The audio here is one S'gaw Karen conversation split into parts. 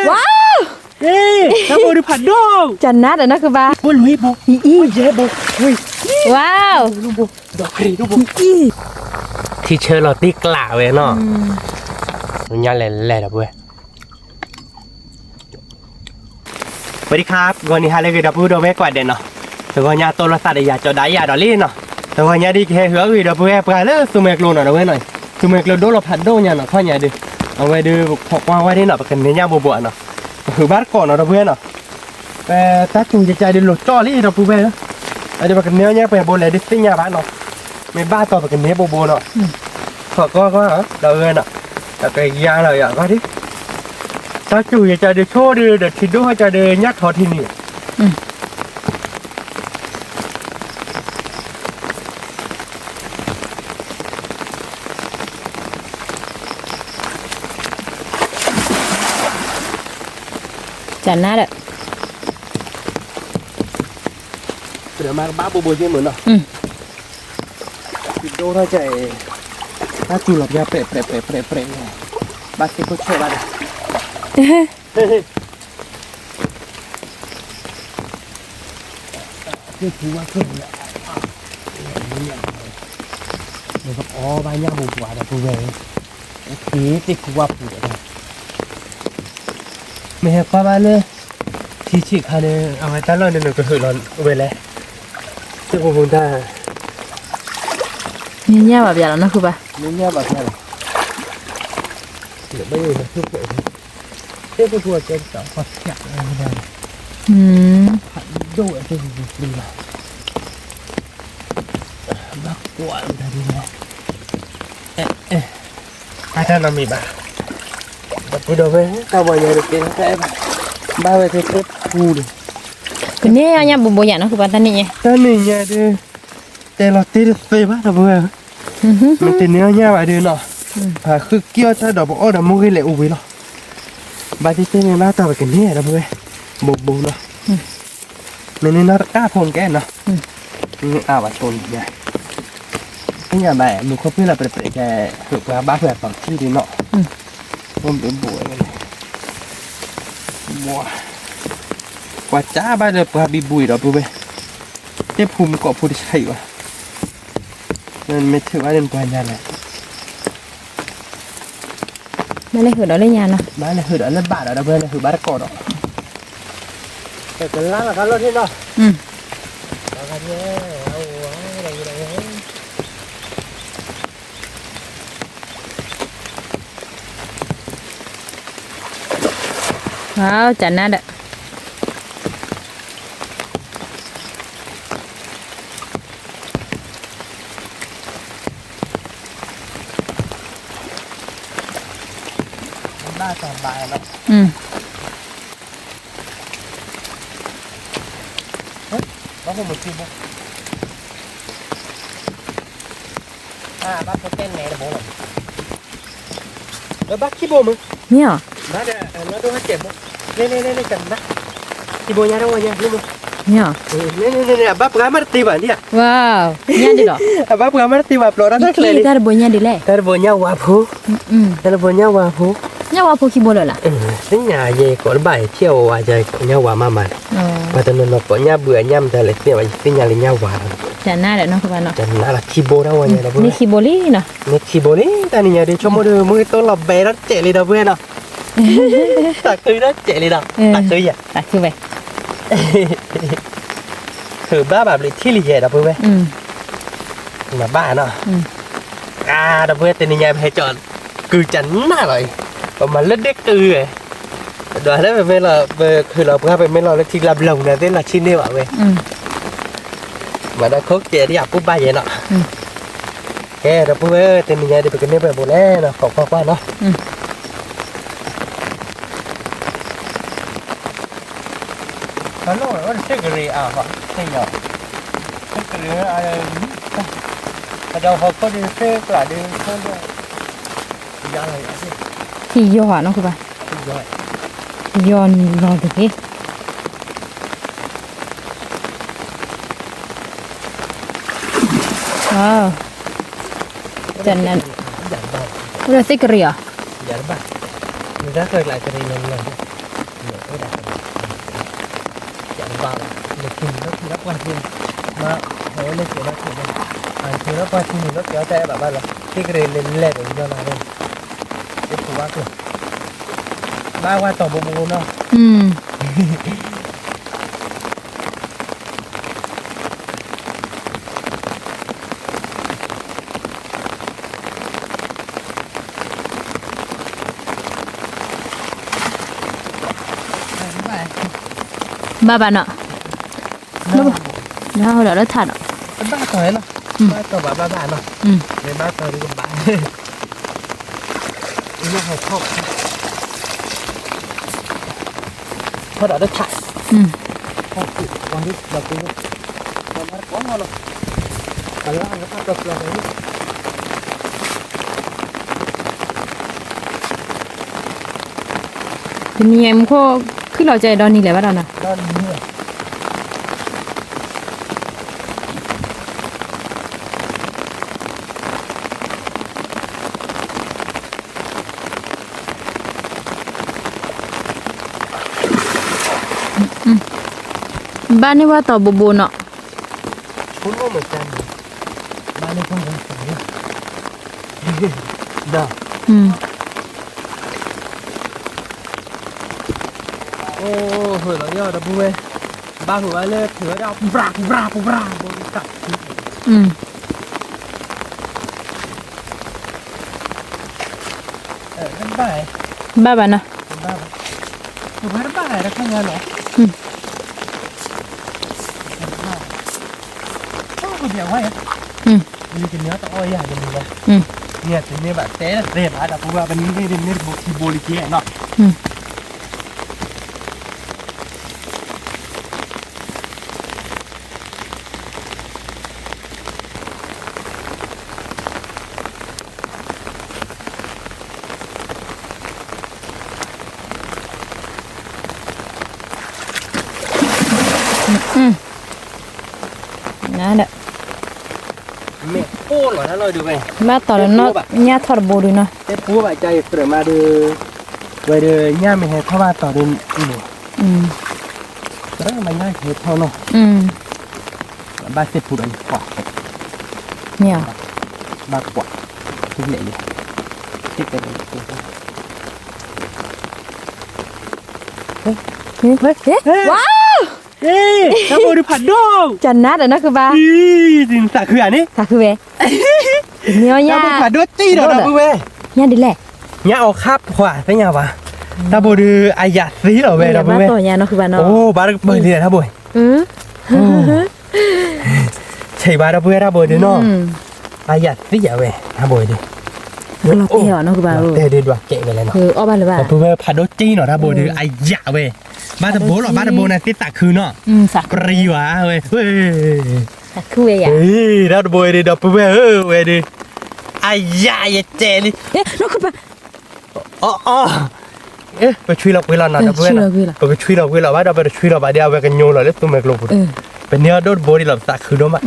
ဝါ တၢ်ဘိဒုးဖးဒိၣ် ကနါဒီးနီၢ်ခုဘါ ဘိလွံၢ်ဘိ အံၤ ယဲဘိ ဝါ ဒိၣ်ဘိ ဒိၣ်ဘိ ထံဆၢလီၤတံၢ်ကျးဝဲနီၤ ညါလဲၤလဲၤဒီးပဝဲ สวัสดีครับ ဂီၤနံၤဟါလၢအဂ့ၤဒီပုၢ်ဝဲၢ်ကိးဂၤဒဲးနီၤ တဂီၤညါတီလီၤသးဒီးယၤကၠီဒါယၤဒီးလံနီၤ တဂီၤညါဒ်ကဟဲဟုးအဂ့ၢ်ဒီပုၢ်ဝဲၢ်ပှၤလၢသူမှဲကျိနီၤ ဒီပုၢ်ဝဲၢ်နီၤ သူမှဲကျိဒိၣ်လီၤဖးဒိၣ်ညါနီၤ ခီညါဒုး အဝဲဒုး ဖီၣ်ကွၢ်ဝဲဒၣ်နီၤ ပကန့ၢ်ညၣ်ဘိဘိနီၤ ပဟုးဘၣ်တကိးနီၤ ဒီပုၢ်ဝဲၢ်နီၤ ပတၢ်စူၤယကါဒုးလိာ်ကၠီၣ်လံ ဒီပုၢ်ဝဲၢ်ဧၢ အဒုးပကန့ၢ်ညါပှဲၤဘိလဲၣ်ဒုးသ့ၣ်ညါဘၣ်နီၤ မ့ၢ်ဘၣ်တီၤပကန့ၢ်ဘိဘိနီၤ ဖီၣ်ကွၢ်ကွၢ် ဒီပုၢ်ဝဲၢ်နီၤ ဒီးကယါလီၤယၤကွၢ်ဒုး တၢ်စူၤယကါဒုးဆိဒုး ဒီးထံဒိၣ်ဟီကါဒုး ညၣ်ထီထံန့ၣ် ကနါဒီး ပဒမၤကဘၣ်ဘိဘိယဲမုၢ်နီၤ ဒိၣ်ထီၣ်ကဲအံၤ တၢ်စူၤလီၤပျါ ပြဲး ပြဲး ပြဲး ပြဲး ပြဲး ဘၣ်သ့ၣ်ခိၣ်ဆဲးဘၣ်ဒီး သ့ၣ်ခူဝၣ်ခိၣ်န့ၣ် နကအီဘၣ်ညၣ်ပူၤပူၤဒီးပဝဲ သ့ၣ်ခူဝၣ်ပူၤဒီး မ့ၢ်ဟဲကွၢ်ဘၣ်လၢ ထံဆံးခါန့ၣ် အဝဲတၢ်လီၢ်န့ၣ် နကဟုးလီၤဝဲလဲၣ် သ့ၣ်ပူၤပူၤတၢ် မ့ၢ်ညၣ်ဘၣ်ပျါလီၤနီၢ်ခုဘါ မ့ၢ်ညၣ်ဘၣ်ပျါလီၤ ဘၣ်ယိၣ်လီၤထူၣ်ဖျဲး သ့ၣ်ပူၤပူၤအကဲတၢ်ဖးဖျါလီၤ ဖးဒိၣ်ဝဲသ့ၣ်ပူၤပူၤလီၤ ဘၣ်ကွၢ်တၢ်ဒ်လဲၣ် အတၢ်နီတမံၤဘၣ် ဒီပုၢ်ဒီဝဲၢ် တၢ်ဝီညါတကဲလၢတၢ်အဲၣ်ဘၣ် ဘၣ်ဝဲသ့ၣ်သ့ၣ်ပူၤလီၤ ကန့ၢ်ညၣ်ဘိဘိယၤနီၢ်ခုဘါ တၢ်နံၣ်ညါ တၢ်နံၣ်ညါဒုး တဲလီၤတ့ၢ်တသ့ဘၣ် ဒီပုၢ်ဝဲၢ်ဧၢ မ့ၢ်တန့ၢ်အီၣ်ညၣ်ဘၣ်ဒုးနီၤ ဖးဃုကံၣ်အီၣ်တၢ်ဒီးပအီၣ်ဒီးမိၢ်ဂ့ၤလဲၤအိၣ်ဝံၤလီၤ ဘၣ်သ့ၣ်သ့ၣ်န့ၣ်လၢတၢ်ပကန့ၢ် ဒီပုၢ်ဝဲၢ် ဘိဘိနီၤ မ့ၢ်န့ၢ်နီၢ်တကၢ်ဖိမ့ၢ်ကဲနီၤ မ့ၢ်အါဘၣ်ဆိန့ၣ် သ့ၣ်ညါဘၣ် မုၢ်ခိၣ်ပ့ၢ်လီၤပတပြဲးကဲ ဟုးပှၤဘၣ်ဖဲအသီခံဒုးနီၤ အိၣ်ဘှံးဘှံးဝဲန့ၣ် ပှၤကၢ်ဘၣ်ဒီးပှၤဘံဘူအံၤဒီးပုၢ်ဝဲၢ် တ့ၢ်ဖူမုၢ်ကိးဖူတဆံးဘၣ် မ့ၢ်ထုးဘၣ်န့ၣ်ပှၤညါလဲၣ် မ့ၢ်လဲၤဟုးဒီးလၢညါနီၤ မ့ၢ်လဲၤဟုးဒီးလၢဘၣ်ဒီး ဒီပုၢ်ဝဲၢ်လဲၤဟုးဘၣ်တကိးဒီး ကလါလီၤခါလီၤထံနီၤ ကနါဒီး ဘၣ်တၢ်ဘၣ်လီၤ ဘၣ်ဖိမုၣ်ခံဘိ ဘၣ်ဖိတဲနဲၣ်တဘိလီၤ ဘၣ်ခံဘိမုၢ် မ့ၢ်ဧါ ဘၣ်ဒီး အနီၢ်ဒိၣ်ဟဲတဲာ်ဖိ လ့လ့လ့လ့ ကနါ ခံဘိညါတဝီညါ လ့မုၢ် မ့ၢ်ဧါ လ့လ့လ့လ့ အဘၣ်ပှၤမးတသ့ဘၣ်ဒ်ဧါ ဝါ ညါဒ်လီၤ အဘၣ်ပှၤမးတသ့ဘၣ် ပျီတၢ်တၢ်ချဲးလံ တၢ်တဘိညါဒ်လဲၣ် တၢ်တဘိညါဝါဖိ တၢ်တဘိညါဝါဖိ ညၣ်ဝါဖိခံဘိလၢ်လၢ် သ့ၣ်ညါယဲကိးတဘၣ်ယထံၣ်အဝဲဝါယညၣ်ဝါမးမးန့ၣ် ပှၤတနီၤနီၤကိးညၣ်ဘုးအညၣ်မတၤလဲၣ်သ့ၣ်ဘၣ် ယသ့ၣ်ညါလၢညၣ်ဝါလီၤ ကနါဒီးနီၢ်ကဘၣ်နီၤ ကနါလီၤခံဘိတၢ်ဝဲညါဒီး မ့ၢ်ခံဘိလံနီၤ မ့ၢ်ခံဘိလံ တၢ်နံၤညါဒုး ဆိကမိၣ်ဒုး မုၢ်ကတိၢ်လီၤဘဲဒီးတဲာ်လံဒီပုၢ်ဝဲၢ်နီၤ တၢ်ခုဒီးတဲာ်လံဒီး တၢ်ခုယဲၢ် တၢ်ခုဝဲ ဟုးဘၣ်ဘၣ်ဘျုးထံၣ်လံယဲၢ်ဒီပုၢ်ဝဲၢ် မၤဘၣ်နီၤ အါ ဒီပုၢ်ဝဲၢ် တနံၤညါပဟဲကၠီ ကုၤကနၣ်လီၤအံၤ ပမၤလၢဒ့ၣ်ကုၤဝဲ ဒွးလၢပမ့ၢ်လီၤ ပခုးလီၤပှၤ ပမ့ၢ်လီၤလၢထံကျါဘျီၣ်န့ၣ် သ့ၣ်လီၤဆံးန့ၢ်ဘၣ်ဝဲ မၤဒီးခိၣ်ကဲဒ်အပူၤဘၣ်ယဲၢ်နီၤ ကဲ ဒီပုၢ်ဝဲၢ် တနံၤညါဒုး ပကန့ၢ်ပှဲၤဘိလဲၣ်နီၤ ခိးကွၢ်ကွၢ်နီၤ ခီလီၤဝဲအိၣ်တသ့ၣ်ကရံးအါဟီၣ် သ့ၣ်ညါ သ့ၣ်ကရံးအါ အဒီးဟီၣ်ခိၣ်ဒုးသ့ၣ်ကျးဒုး ယါလီၤယါသ့ၣ် ထံယီၤဧါနီၢ်ကဘၣ် ထံယီၤ ထံယီၤန့ၣ်လီၤတက့ၢ် တနၤ အိၣ်ဒီးသ့ၣ်ကရံးဧါ ယါတဘၣ် မ့ၢ် တၢ်ကျါတရံးလၢလၢ်န့ၣ် အိၣ်ဒၣ်တရံး ကဘၣ်ဘၣ် နထံၣ်နုာ်လီၤထံၣ်လၢပှၢ်ထံန့ၣ် မ့ၢ်ဟဲဝဲလၢကဲလီၤထံၣ်န့ၣ် အထံၣ်လၢပှၢ်ထံန့ၣ် လီၤကဲအီၤတၢ်အဲၣ်ဘၣ်ဘၣ်လီၤ တ့ကရံးလဲၤလဲၤဒီးညီနၤန့ၣ် တထူၣ်ဘၣ်ကျိၤ ဘၣ်ဝဲတီၤဘိဘိနီၤ ဘၣ်ဘၣ်နီၤ, နဟးဟိဒီးလၢထးနီၤ, ဘၣ်တီၤလီၤ, ဘၣ်တီၤဘၣ်ဘၣ်နီၤ, မ့ၢ်ဘၣ်တီၤဒ်ကဘၣ်, ထီၣ်ဒီးလၢထး, တနံၤအံၤမူခိၣ် ခုၣ်လီၤကဲဒီနံၤလဲၣ်ဘၣ်ဒီးနီၤ, ဘၣ်န့ၢ်ဝဲတီၤဘိဘိနီၤ, ဘၣ်န့ၢ်ဝဲတီၤဘိဘိ, အိၣ် ဟၢၣ်လီၤယီၤဒီပုၢ်ဝဲၢ်, ဘၣ်ဟၢၣ်ဝဲလၢထံၣ်ဝဲဒၣ် ပူၤပြၢ် ပူၤပြၢ် ပူၤပြၢ် ပူၤပြၢ်, ဘၣ်ဘၣ်နီၤ, ဘၣ်ဘၣ်, ကန့ၢ်တအီၣ်ယၤတမံၤလီၤ, န့ၣ်တန့ၢ်ဘၣ်တဲသ့ဘၣ်ဒီပုၢ်ဝဲၢ် ပန့ၢ်န့ၢ်တဘိခံဘိလံကဲနီၤ. နဒီး မ့ၢ်အိၣ်လီၤတၢ်လီၢ်ဒုးဝဲ, ဘၣ်တီၤလၢနီၢ်ညၣ်ထီၣ်တဘိဒုးနီၤ, တဲပူဘၣ်ကါယကြၢးမးဒုး, ဝဲဒုးညၣ်မ့ၢ်ဟဲထီၣ်ဘၣ်တီၤဒုး, ကရၢမညၣ်ဟဲထီၣ်နီၤ, ဘၣ်သ့ၣ်ပူဒီးယကွၢ်, မ့ၢ်, ဘၣ်ကွၢ်, လဲၣ်လဲၣ်, သ့ၣ်တဲ, ဝါ တၢ်ဘိဒုးဖးဒိၣ်, ကနါဒီးနီၢ်ခုဘါ, သးခုဧါန့ၣ်, သးခုဝဲ, တၢ်ဘိဖးဒိၣ်တံၢ်ဒီးဒီပုၢ်ဝဲၢ်, ညၣ်ဒ်လဲၣ်, ညၣ်အီၤခါဖှၣ်သ့ၣ်ညါဘၣ်, တၢ်ဘိဒုးအယၢ်သံလီၤဝဲဒီပုၢ်ဝဲၢ်, အိၣ်ဘၣ်တကပၤလံတၢ်ဘိ, ဆံးဘၣ်ဒီပုၢ်ဝဲၢ်တၢ်ဘိဒုးနီၤ, အယၢ်သံယၤဝဲ, တၢ်ဘိဒုး, တဲဒုးဒွးကဲဝဲလဲၣ်နီၤ, ဒီပုၢ်ဝဲၢ်ဖးဒိၣ်တံၢ်နီၤ တၢ်ဘိဒုးအယၢ်ဝဲ, ဘၣ်တဘိလီၤ ဘၣ်တဘိန့ၣ်သ့ၣ်သးခုနီၤ, ပရံယွၤဝဲ, တၢ်တဘိဒုးဒီပုၢ်ဝဲၢ်ဧၢဝဲဒုး, အယၢ်ယတဲလံ, အီၣ်အီၣ်, ပဆှံလီၤကွံာ်လီၤနီၤ ဒီပုၢ်ဝဲၢ်နီၤ, ပကဆှံလီၤကွံာ်လီၤဘၣ်ဒီး ပတဆှံလီၤဘၣ်ဒီး အဝဲကညိလီၤလၢသူမဲာ်ကျိပူၤဒီး, ပန့ၢ်အီၣ်ဒိၣ်တဘိဒံးလီၤ ပသးခုဒိၣ်မး,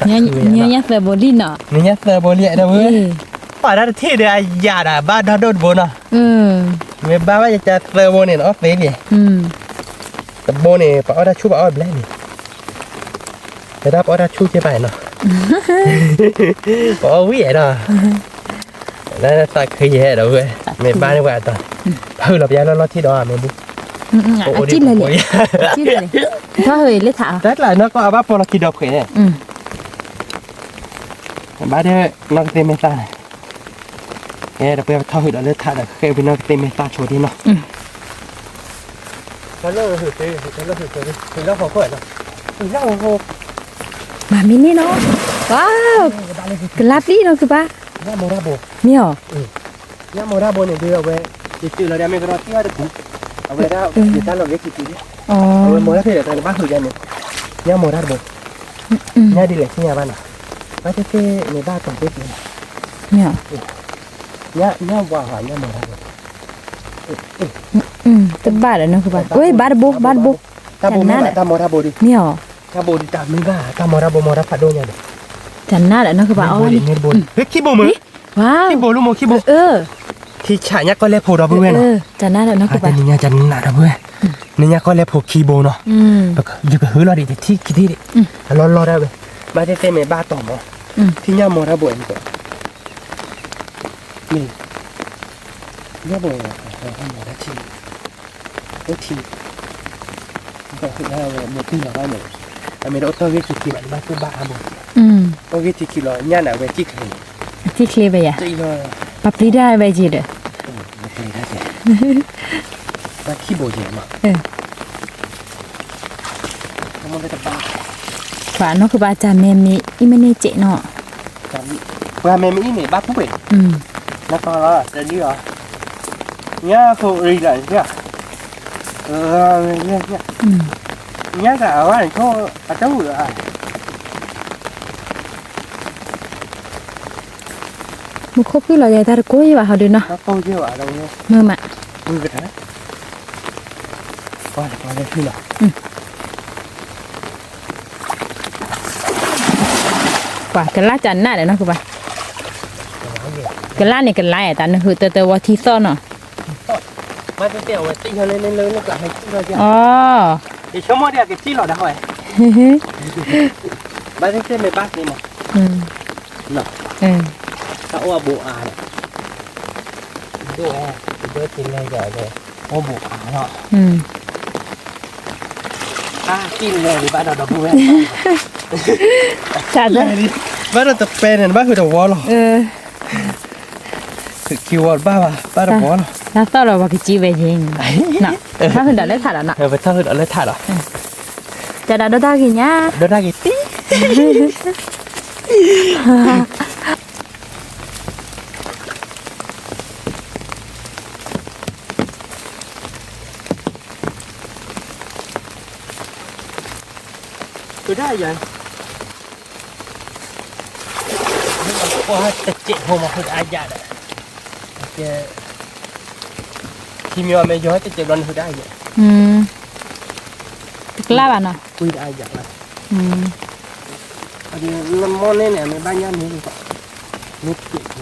န့ၢ်ညၣ်သၢဘိလံနီၤ, န့ၢ်ညၣ်သၢဘိလံ ဒီပုၢ်ဝဲၢ်, ပှၤတၢ်တထံၣ်ဒီးအယၢ်ဒၣ် ဘၣ်ဒီဒိၣ်တဘိနီၤ, မ့ၢ်ဘၣ်ဘၣ်ယကသၢဘိန့ၣ် နအီၣ်သ့လံ, တဘိန့ၣ် ပှၤအီၣ်တၢ်ဆူၣ် ပှၤအီၣ်ဘျဲၣ်န့ၣ်, တဒၣ်ပှၤအီၣ်တၢ်ဆူၣ်ကဲဘၣ်နီၤ, ပှၤအီၣ်ဝံၣ်အဲၣ်ဒီး, လၢသးခုယဲၢ်ဒီပုၢ်ဝဲၢ်, မ့ၢ်ဘၣ်န့ၢ်ပှၤအတီၤ, ပဟုၣ်လီၤပယါလၢလီၢ်ထံဒီးမ့ၢ်ဒုး, အကံၣ်လဲၣ်, တၢ်ဟၢၣ်လၢထး, တၢ်ကျးနီၢ်ကီၢ်အဘၣ်ပီလီၤခံဒီးဖှဲးန့ၣ်, ဘၣ်ဒီး နီၢ်ကသ့ၣ်မ့ၢ်သၣ်န့ၣ်, ကဲဒီပုၢ်ဝဲၢ် ပထီၣ်ဟုၣ်ဒီးလၢထးဒီး ဃဲဝံၤနီၢ်ကသ့ၣ်မ့ၢ်သၣ်ဆိဒံးနီၤ, မၤမ့ၢ်န့ၣ်နီၤ, ဝါ, ကလါပျံၤနီၤ ကဘၣ်, မ့ၢ်အီၤ, ညၣ်မီၤတၢ်ဘိန့ၣ်ဒုး အဝဲ, ယတုၤလီၤဒ်မ့ၢ်ကရီတံၢ်အီၣ်တပူၤ, အဝဲဒၣ်ယတၢ်လီၤဂ့ၤကံၤကံၤ, အဝဲမီၤတၢ်ဖဲဒီးတၢ်ကဘၣ်ဟုၣ်ယါန့ၣ်, ညၣ်မီၤတၢ်တဘိ, ညၣ်ဒ်လဲၣ်သ့ၣ်ညါဘၣ်နီၤ, ဘၣ်သ့ၣ်သ့ၣ်န့ၣ်ဘၣ်တီၤသ့ၣ်သ့ၣ်, မ့ၢ်အီၤ, ညၣ်ဝါဟး ညၣ်မီၤတၢ်တဘိ, တဘၣ်ဒီးနီၤ ကဘၣ်, ဝဲ ဘၣ်တဘိ ဘၣ်တဘိ, တၢ်ဘိမ့ၢ်ဘၣ်တၢ်မီၤတၢ်ဘိဒုး, မ့ၢ်အီၤ, တၢ်ဘိဒုးတၢ်မ့ၢ်ဘၣ် တၢ်မီၤတၢ်ဘိမီၤတၢ်ဖးဒိၣ်ညါဒီး, တၢ်နါဒီးနီၤ ကဘၣ်အီၣ်ဝဲန့ၣ်, ခံဘိမုၢ်, ဝါ, ခံဘိလၢမိၢ်ခံဘိ, အၢ, ထံဆးညါကီၢ်လဲၢ်ဖိဒီပုၢ်ဝဲၢ်နီၤ, တနံၤညါကနးဒီပုၢ်ဝဲၢ်, နံၤညါကီၢ်လဲၢ်ဖိခံဘိနီၤ, ယကဟၢလီၤဒံးတထံၣ်ခံထံၣ်ဒံး, အလီၤလီၤဒၣ်ဝဲ, ဘၣ်သ့ၣ်သ့ၣ်မ့ၢ်ဘၣ်တီၤမး, ထံၣ်ညၣ်မီၤတၢ်ဘိၣ်အဲၣ်မး, မ့ၢ်, ညၣ်ဘိၣ်အဲၣ်, မီၤတၢ်ထံၣ် အိၣ်ထံ, ဝဲမ့ၢ်တုၤလီၤဘၣ်န့ၣ်, အမ့ၢ်တအိၣ်တီၢ်ဂ့ၢ်ထံခံဘၣ် နဘၣ်သူၣ်ဘၣ်အါဘိ, အိၣ်ဂ့ၢ်ထံခံလီၤ ညၣ်န့ၣ် အဝဲစံၣ်ချ့န့ၣ်, စံၣ်ချ့ဝဲယၤ, ပပျံၤတၢ်ဝဲက့ၤဒီး, ပှၤခံဘိက့ၤမး, ပှၤနီၢ်ခိဘၣ်တၢ်မဲာ်မံၤ အံၤမ့ၢ်န့ၢ်စဲးနီၤ ပှၤမဲာ်မံၤအံၤန့ၣ် ဘၣ်ပူၤဝဲ, နကီလီၤ တဒ်အီၤ, ညၣ်ဖိရံလီၤ, ညၣ်ကအဝဲန့ၣ် အတဝံၤအါ, မူခိၣ်ဖုၣ်လီၤယဲ တၢ်တကိးယဲဘၣ်ဟီဒုနီၤ, မုာ်မး, ပှၤကလါတၢ်နးဒီးနီၤ ကဘၣ်, ကလါန့ၣ်ကလါဧါ တၢ်နဟုးတၢတဝီထံသီၣ်နီၤ, အီ, ယဆိကမိၣ်ဒ်အကစံၣ်လီၤဒၣ်ဝဲ, ဘၣ်သ့ၣ်သ့ၣ်မ့ၢ်ဘၣ်သ့ၣ်မး, တၢ်အိၣ်အဘိအါဒီး, ဒိၣ်ဝဲ, ဒိၣ်တုၤလၢယၤဒီး, အိၣ်ဘိအါလီၤ, အါကံၣ်လဲၤဒံးဘၣ်ဒီးဒီပုၢ်ဝဲၢ်, ဘၣ်ဒီးတပဲန့ၣ် နဘၣ်ဃုာ်ဒီးဝီလီၤ, ဃုာ်ခံဝီတဘၣ်ဘၣ် ဘၣ်ဒီးဝီလီၤ, တၢ်သီၣ်လီၤပှၤကစံၣ်ဝဲယဲ, ပထီၣ်ဃုာ်ဒီးလၢထးလီၤနီၤ, ပထီၣ်ဃုာ်ဒီးလၢထးလီၤ, တၢ်ဒၣ်ဒီတၢ်ဂ့ၤညါ, ဒီတၢ်ဂ့ၤတံၢ် ဒၣ်ယၤ, ကွၢ်တစဲးဖိမး ဟုးအါယၤဒီး, ခံမံၤမ့ၢ်ယီၤတစဲးဘျီန့ၣ် ဟုးဒၣ်ယၤ, တကျါဘၣ်နီၤ, ကွံာ်ဒၣ်ယၤ, လၢမီၢ်န့ၣ်န့ၣ် မ့ၢ်ဘၣ်ညၣ်န့ၣ်, မ့ၢ်စဲးဖိ,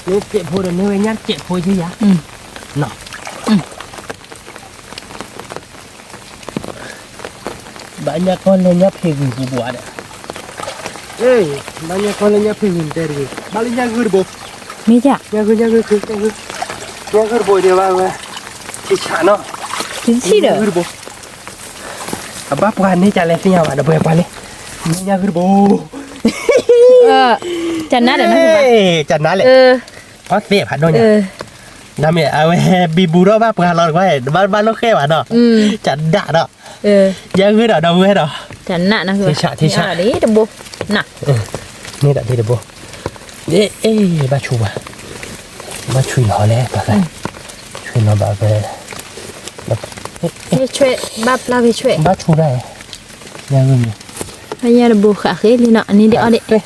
မ့ၢ်စဲးဖိဒီး မ့ၢ်ဝဲညၣ်စဲးဖိယၤ, နီၤ ဘၣ်ညၣ်ကီၢ်လဲၢ်ညၣ်ဖံးဂုၢ်ပူၤပူၤဒီး, ဘၣ်ညၣ်ကီၢ်လဲၢ်ညၣ်ဖံးဂုၢ်တဲတဂ့ၤ, ဘၣ်လၢညၣ်ဂုၢ်တဘိ, မ့ၢ်ယၤ, ညၣ်ဂုၢ်, ညၣ်ဂုၢ်, ညၣ်ဂုၢ်တဘိဒံးဘၣ်ဝဲ, ထံဆးနီၤ, ထံဆးဒီး, ညၣ်ဂုၢ်တဘိ, အဘၣ်ပှၤန့ၢ်ကလဲၣ်သ့ၣ်ညါဘၣ်ဒီး ပှၤပှၤန့ၣ်, မ့ၢ်ညၣ်ဂုၢ်တဘိ, ကနါဒီး, ကနါလဲၣ်, အီသ့ၣ်ဖးဒိၣ်ညါ, ဒီးမ့ၢ်အဝဲဘံဘူထီၣ်ဘၣ်ပှၤလီၤတကွၢ်, တဘၣ်ဘၣ်လိာ်ဃဲဘၣ်နီၤ, ကနါဒီး, ယဲဂ့ၤဒီးဒီပုၢ်ဝဲၢ်ဒီး, ကနါနီၤ, တဘိ, န့ၣ်ဒီးဒ်တဘိ, အ့ ဘၣ်ဆူၣ်ဘၣ်, ဘၣ်ဆူၣ်လီၤလဲၣ်, ဆူၣ်လီၤဘၣ်ဖဲ, ဘၣ်ဆူၣ်ဒၣ်, ညၣ်တဘိဃးဃ့လံနီၤ, အန့ၣ်ဒ်အီၣ်ဒံး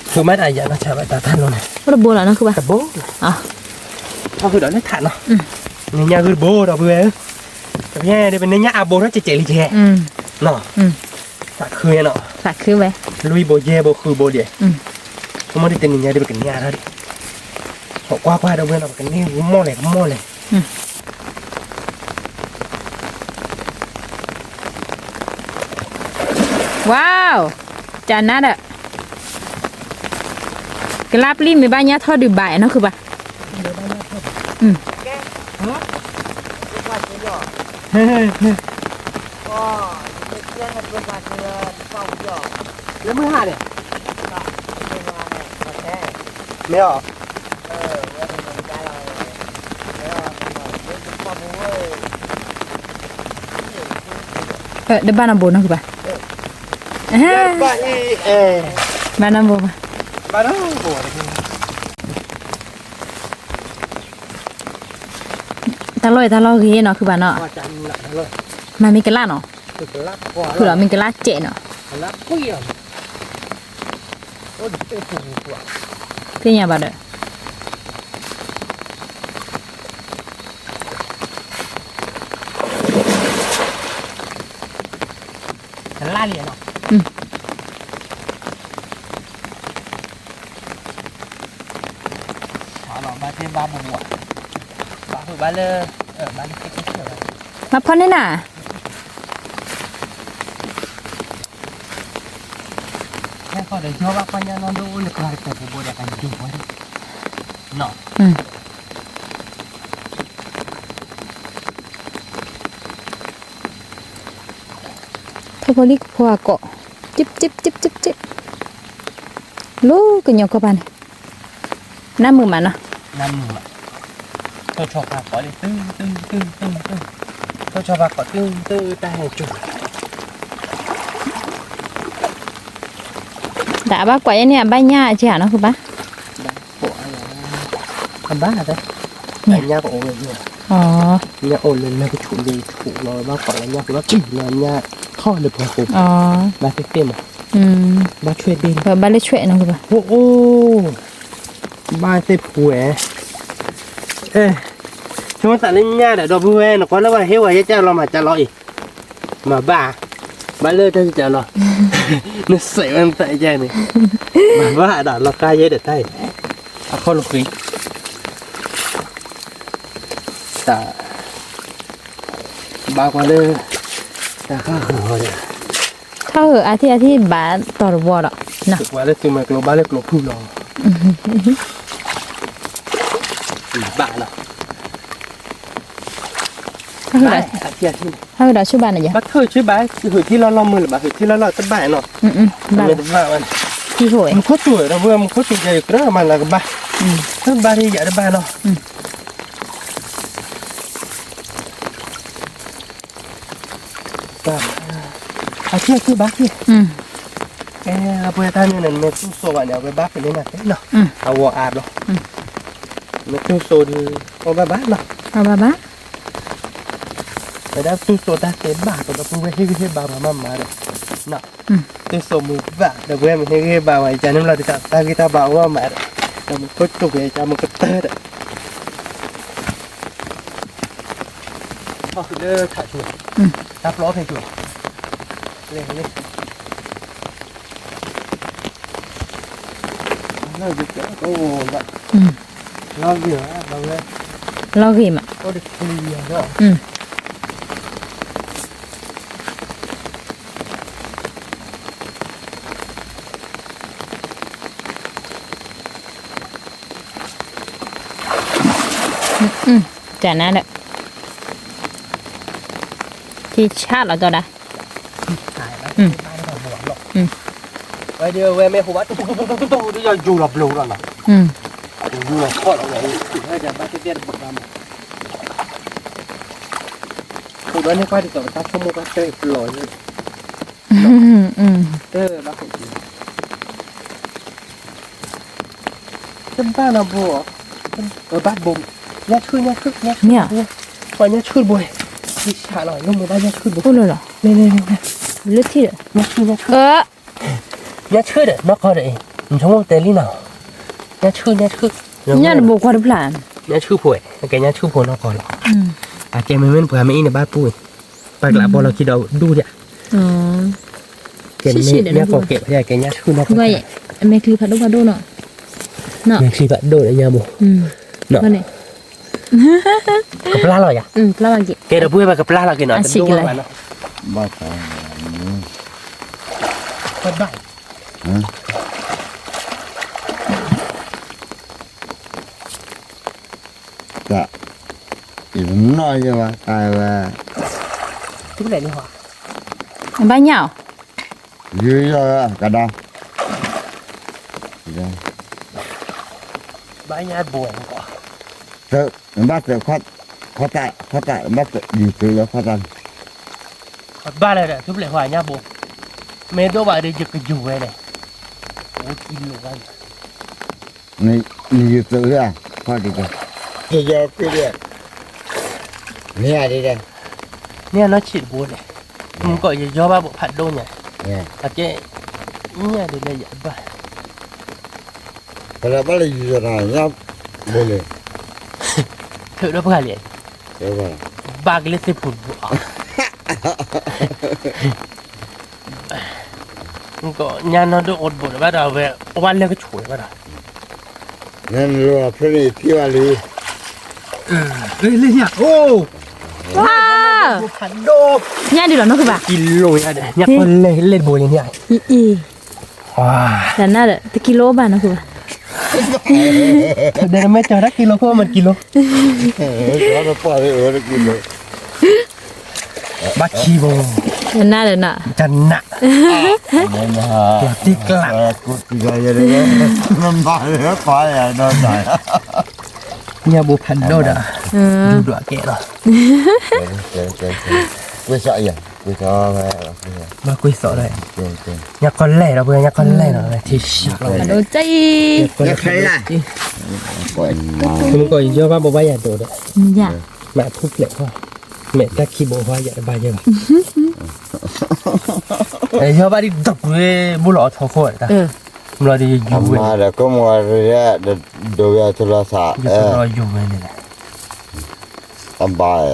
ဃုမ့ၢ်တၢ်ယၤနီၤ ဆၢဘၣ်တၢ်တၢ်လိၤန့ၣ်, အိၣ်တဘိလီၤနီၤ ဃုဘၣ်, တဘိ, ထီၣ်ဃုာ်ဒီးလၢထးနီၤ, န့ၣ်ညၣ်ဂုၢ်တဘိဒီပုၢ်ဝဲၢ်ဧၢ, ပန့ၢ်ညၣ်အဘိထီၣ်ကဲးကဲးလံကဲ, နီၤ, သးခုဝဲနီၤ, သးခုဝဲ, လွံၢ်ဘိယဲၢ်ဘိဃုဘိဒံး, ဆိကမိၣ်ဒ်တနံၤညါဒ်ပကန့ၢ်အါထီၣ်ဒံး, ကွၢ်ကွၢ်ဒီပုၢ်ဝဲၢ်နီၤ ပကန့ၢ်ကမီၣ်လဲၣ်ကမီၣ်လဲၣ် ဝါ, ကနါဒီး, ကလါပျံၤမ့ၢ်ဘၣ်ညါထီၣ်ဒုးဘၣ်နီၤ ဃုဘၣ်, လၢမုၢ်ဟါန့ၣ်, မ့ၢ်အီၤ, တဘၣ်နီတဘိနီၤ ဃုဘၣ်, ဘၣ်နီတဘိဘၣ်, တၢ်လီၢ်အံၤတၢ်လီၢ်ဂ့ၤနီၤ ဃုဘၣ်နီၤ, မ့မ့ၢ်ကလါနီၤ, ဃုဒီးမ့ၢ်ကလါစဲးနီၤ, သ့ၣ်ညါဘၣ်ဒီး ကလါလံနီၤ, ဘၣ်ဘိးဘိး, ဘၣ်ဖုးဘၣ်လၢ, ဘၣ်လၢသ့ၣ်ကစၢၢ်ဘၣ်, ဘၣ်ဖီန့ၣ်နၤ, ဟဲဃီဒီးယီဘၣ်ကွၢ်ညါနီၢ်ဒိၣ်အိၣ်လၢကလၤတပူၤဘိဒီးကယီဝဲ, နီၤ, ဖဲဖိလံကဖိအကိး, ကၠိပ်ကၠိပ်ကၠိပ်ကၠိပ်ကၠိပ်, လီၤကညီကီၢ်ပၤန့ၣ်, နၢ်မုာ်မးနီၤ, နၢ်မုာ်မး, ထိၣ်ဆီဖးကိးလံ, ထိၣ်ဆီဖးကိးတုၤတုၤတၢ်ဟဲကၠိ, ဒီးအဘၣ်ကွၢ်ယဲန့ၣ် အဘၣ်ညၣ်အကဲဧါနီၤ ကဘၣ်, အဘၣ်, ညၣ်ကအိၣ်ဝဲ, ညၣ်အိၣ်လၢလၢကဆူးလၢကဆူးလီၤ ဘၣ်ကွၢ်လၢညၣ်ကဘၣ်ပံၤလီၤညၣ်ထီၣ်လၢပှၤကိး, ဘၣ်သ့ၣ်သ့ၣ်မး, ဘၣ်ဆွဲဒ့, ဘၣ်လၢဆွဲနီၤကဘၣ်, အိၣ် ဘၣ်သ့ၣ်ဖူဝဲ, ဆိမိၣ်သးလၢညၣ်ဒီး ဒီပုၢ်ဝဲၢ် နကွၢ်လၢပှၤဟ့ၣ်ဝဲယဲကၢ်လီၤမးကၢ်လီၤအံၤ, မၤဘၣ်, ဘၣ်လၢတၢ်ကၢ်လီၤ, နစဲးဝဲနသးကၢ်န့ၣ်, မၤဘၣ်ဒီးလီၤဃါယဲဒီးတၢ်အံၤ, အခီၣ်လိာ်ဃံ, တၢ်, ဘၣ်ကွၢ်လၢ, တၢ်ဃၣ်ဃၢၤဃီဒီး, ထီၣ်ဃၢၤအါထံၣ်အါထံၣ်ဘၣ်တီၤတဝီဒီး, ပှၤလၢသုးမၤကျိၤဘၣ်လၢကျိၤဖုၣ်လီၤ, ဘၣ်လီၤ, ဘၣ်, ဟဲဒီးဆူၣ်ဘၣ်န့ၣ်ယါ, ဘၣ်ထၢၣ်ဆူၣ်ဘၣ်, ဟုးထံလီၢ်လီၢ်မုၢ်လၢၤဘၣ် ဟုးထံလီၢ်လီၢ်တဘၣ်နီၤ, မ့ၢ်တဘၣ်ဝဲန့ၣ်, မူခိၣ်စူၤဒီး မူခိၣ်စူၤယၤယကြၢးမၤလၤကဘၣ်, တဘၣ်ဒ်ယၤတဘၣ်နီၤ အထံၣ်အထံၣ်ဘၣ်ထံၣ်, အပှဲၤတၢ်န့ၣ်န့ၣ် မ့ၢ်သူၣ်စိဘၣ်န့ၣ် အဝဲဘၣ်ဖဲန့ၣ်နၤသ့နီၤ, အဝဲအါဘျီ, မ့ၢ်သူၣ်စိဒီး အီၣ်ဘၣ်ဘၣ်နီၤ, အီၣ်ဘၣ်ဘၣ်, ဝဲဒၣ်သူၣ်စိတၢ်သ့ဘၣ် ပဒီပုၢ်ဝဲၢ်ဟ့ၣ်ဂံၢ်ဟ့ၣ်ဘါပှၤမးမးဒီး, နီၤ, သူၣ်စိမုာ်ဘၣ် ဒီပုၢ်ဝဲၢ်မ့ၢ်ဟ့ၣ်ဂံၢ်ဟ့ၣ်ဘါဝဲ ယကန့ၣ်ဘျီတၢ်ဂံၢ်တၢ်ဘါအိၣ်မးဒီး, ဒီးမူခိၣ်စူၤက့ၤ ယကမ့ၢ်ကတၢၢ်ဒီး ထီၣ်ဃုာ်လၢထးဆူ, တၢ်ပျီဖဲဆူ, လဲၤလဲၤ, လီၤဂ့ၤ, လီၤဂ့ၤမး, တၢ်နါဒီး, ထံဆးလီၤကီဒၣ်, ဝဲဒၣ်ဝဲမ့ၢ်ဟိဘၣ်တိၢ်တိၢ်တိၢ်တိၢ်တိၢ် ဒ်ယီၤယူၤလီၤဘျိးလီၤနီၤ, ယူၤလီၤခီၣ်လီၤဝဲ, ဘၣ်သ့ၣ်သ့ၣ်တဘၣ်မး, ဟိဒီးန့ၣ်ကွၢ်ဒ်သိးပတၢ်ဆိကမိၣ်ကွၢ်တဲပျီၤန့ၣ်, တဘၣ် တဘၣ်နီၤဘိ, ဘၣ်ဘိ, ညၣ်ဆူၣ် ညၣ်ဆူၣ် ညၣ်ဆူၣ်ဘိ, ပှၤညၣ်ဆူၣ်တဘိ, ထံဆးလီၤ လၢမိၢ်ဘၣ်ညၣ်ဆူၣ်တဘိ, လၢထံၣ်ဒီး, ညၣ်ဆူၣ် ညၣ်ဆူၣ်, ညၣ်ဆူၣ်ဒီး နီၢ်ကီၢ်ဒီးအံၤ နဆိကမိၣ်တဲလံနီၤ, ညၣ်ဆူၣ် ညၣ်ဆူၣ်, ညၣ်တဘိကွၢ်တဖျၢၣ်, ညၣ်ဆူၣ်ဖိ, ကဲညၣ်ဆူၣ်ဖိနီၢ်ကီၢ်လီၤ, အကဲမ့မ့ၢ်ပှၤမ့ၢ်အံၤန့ၣ်ဘၣ်ပူၤအံၤ, ပှၤကျးဘီလီၤခံဒီးဒူၣ်ဒၣ် ကဲမ့ၢ်ညၣ်ကီၢ်ကဲး ကဲညၣ်ဆူၣ်နီၢ်ကီၢ်, မဲာ်ချံဖးဒိၣ်ဖးဒိၣ်နီၤ, မဲာ်ချံဖးဒိၣ်ဒီးညၣ်ဘိ, ကပျၢ်လီၤယၤ, ကဲဒီပုၢ်ဝဲၢ် ပကပျၢ်လီၤက့ၤနီၤ, တဒိၣ်ဘၣ်နီၤ, ဘၣ်, တၢ်, ယတနီၣ်ယဲဘၣ်, တၢ်ဝဲ, ဘၣ်ညၣ်အီၤ, ယူၤယီၤကဒါ, ဘၣ်ညၣ်ဘိ, သုး, ဘၣ်သုး, ခီၣ်တၢ်, ခီၣ်တၢ်, ဘၣ်သုး, ယူၤသုးလၢခီၣ်တၢ်န့ၣ်, ဘၣ်လၢဒီး သုပျဲၢ်ခွါညၣ်ဘိ, မ့ၢ်ဒိၣ်ဘၣ်ဒီး ယကယူၤဝဲန့ၣ်, အိၣ်ကံလိာ်ဘၣ် နယူၤသုးလၢ, ခီၣ်တကဲ, ယယီၤသုးဒီး, မ့ၢ်အဒ်လဲၣ်, မ့ၢ်အနီၢ်ဆံးတဘိန့ၣ်, မုၢ်ကီးယယီၤဘၣ်ဘိဖးဒိၣ်ညါ, အကဲ, မ့ၢ်အဒ်လဲၣ်ယဘၣ် ပလၢဘၣ်လၢယူၤယီၤတၢ်ညၣ်ဘိန့ၣ်, ထုးဒီးပှၤလံ, ဘၣ်က့ၤလၢသ့ၣ်ဖိတဘိအီၤ, မုၢ်ကီးညါနီၢ်ဒိၣ်အိၣ်တဘိဒီးဘၣ်ဒီး အဝဲအိၣ်ဘၣ်လၢကဆိးဒီးဘၣ်ဒီး, နလိၣ်ဖဲန့ၣ်ထံၣ်ဘၣ်လံ, လ့ၣ်ညၣ်, အိၣ်, ဝါ, ဖးဒိၣ်, ညၣ်ဒုးလီၤနီၢ်ခုဘၣ်, ကံလိယါဒီး ညၣ်ကီလဲၣ်လဲၣ်တဘိလံညၣ်, အံၤ, အံၤ, ဝါ, တနၣ်ဒီး တကံလိအိၣ်ဘၣ်နီၢ်ခုဘၣ်, ဒီးမ့ၢ်ကၠီတၢ်ကံလိခိၣ်မ့ၢ်တကံလိ, ဘၣ်ခံဘိ, တနၣ်ဒီးနီၤ, တနၣ်, တံၢ်ကျး, ညၣ်ဘိဖးဒိၣ်ဒီး, ဒူဒွးကဲလီၤ, ကွ့စီ, ဘၣ်ကွ့စီဒီး, ညၣ်ကီလဲၣ်ဒီး ပှၤညၣ်ကီလဲၣ်ဒီး ထံဆးလီၤ, မ့ၢ်ကီယီၤဘၣ်ဘိးဘၣ်ယၤဒိးဒီး, မ့ၢ်ထူၣ်ဖျဲး, မဲာ်တၢ်ခံဘိဟီယၤတဘၣ်ယဲဘၣ်, ယီၤဘၣ်ဒ်ဒီးကွ့ ဘိလီၤအီၤထီခိၣ်, ဘျီဒီးယယူၤဝဲ, ဒိးဝဲအထူလီၤသး, ယူၤဝဲန့ၣ်, အဘၣ်,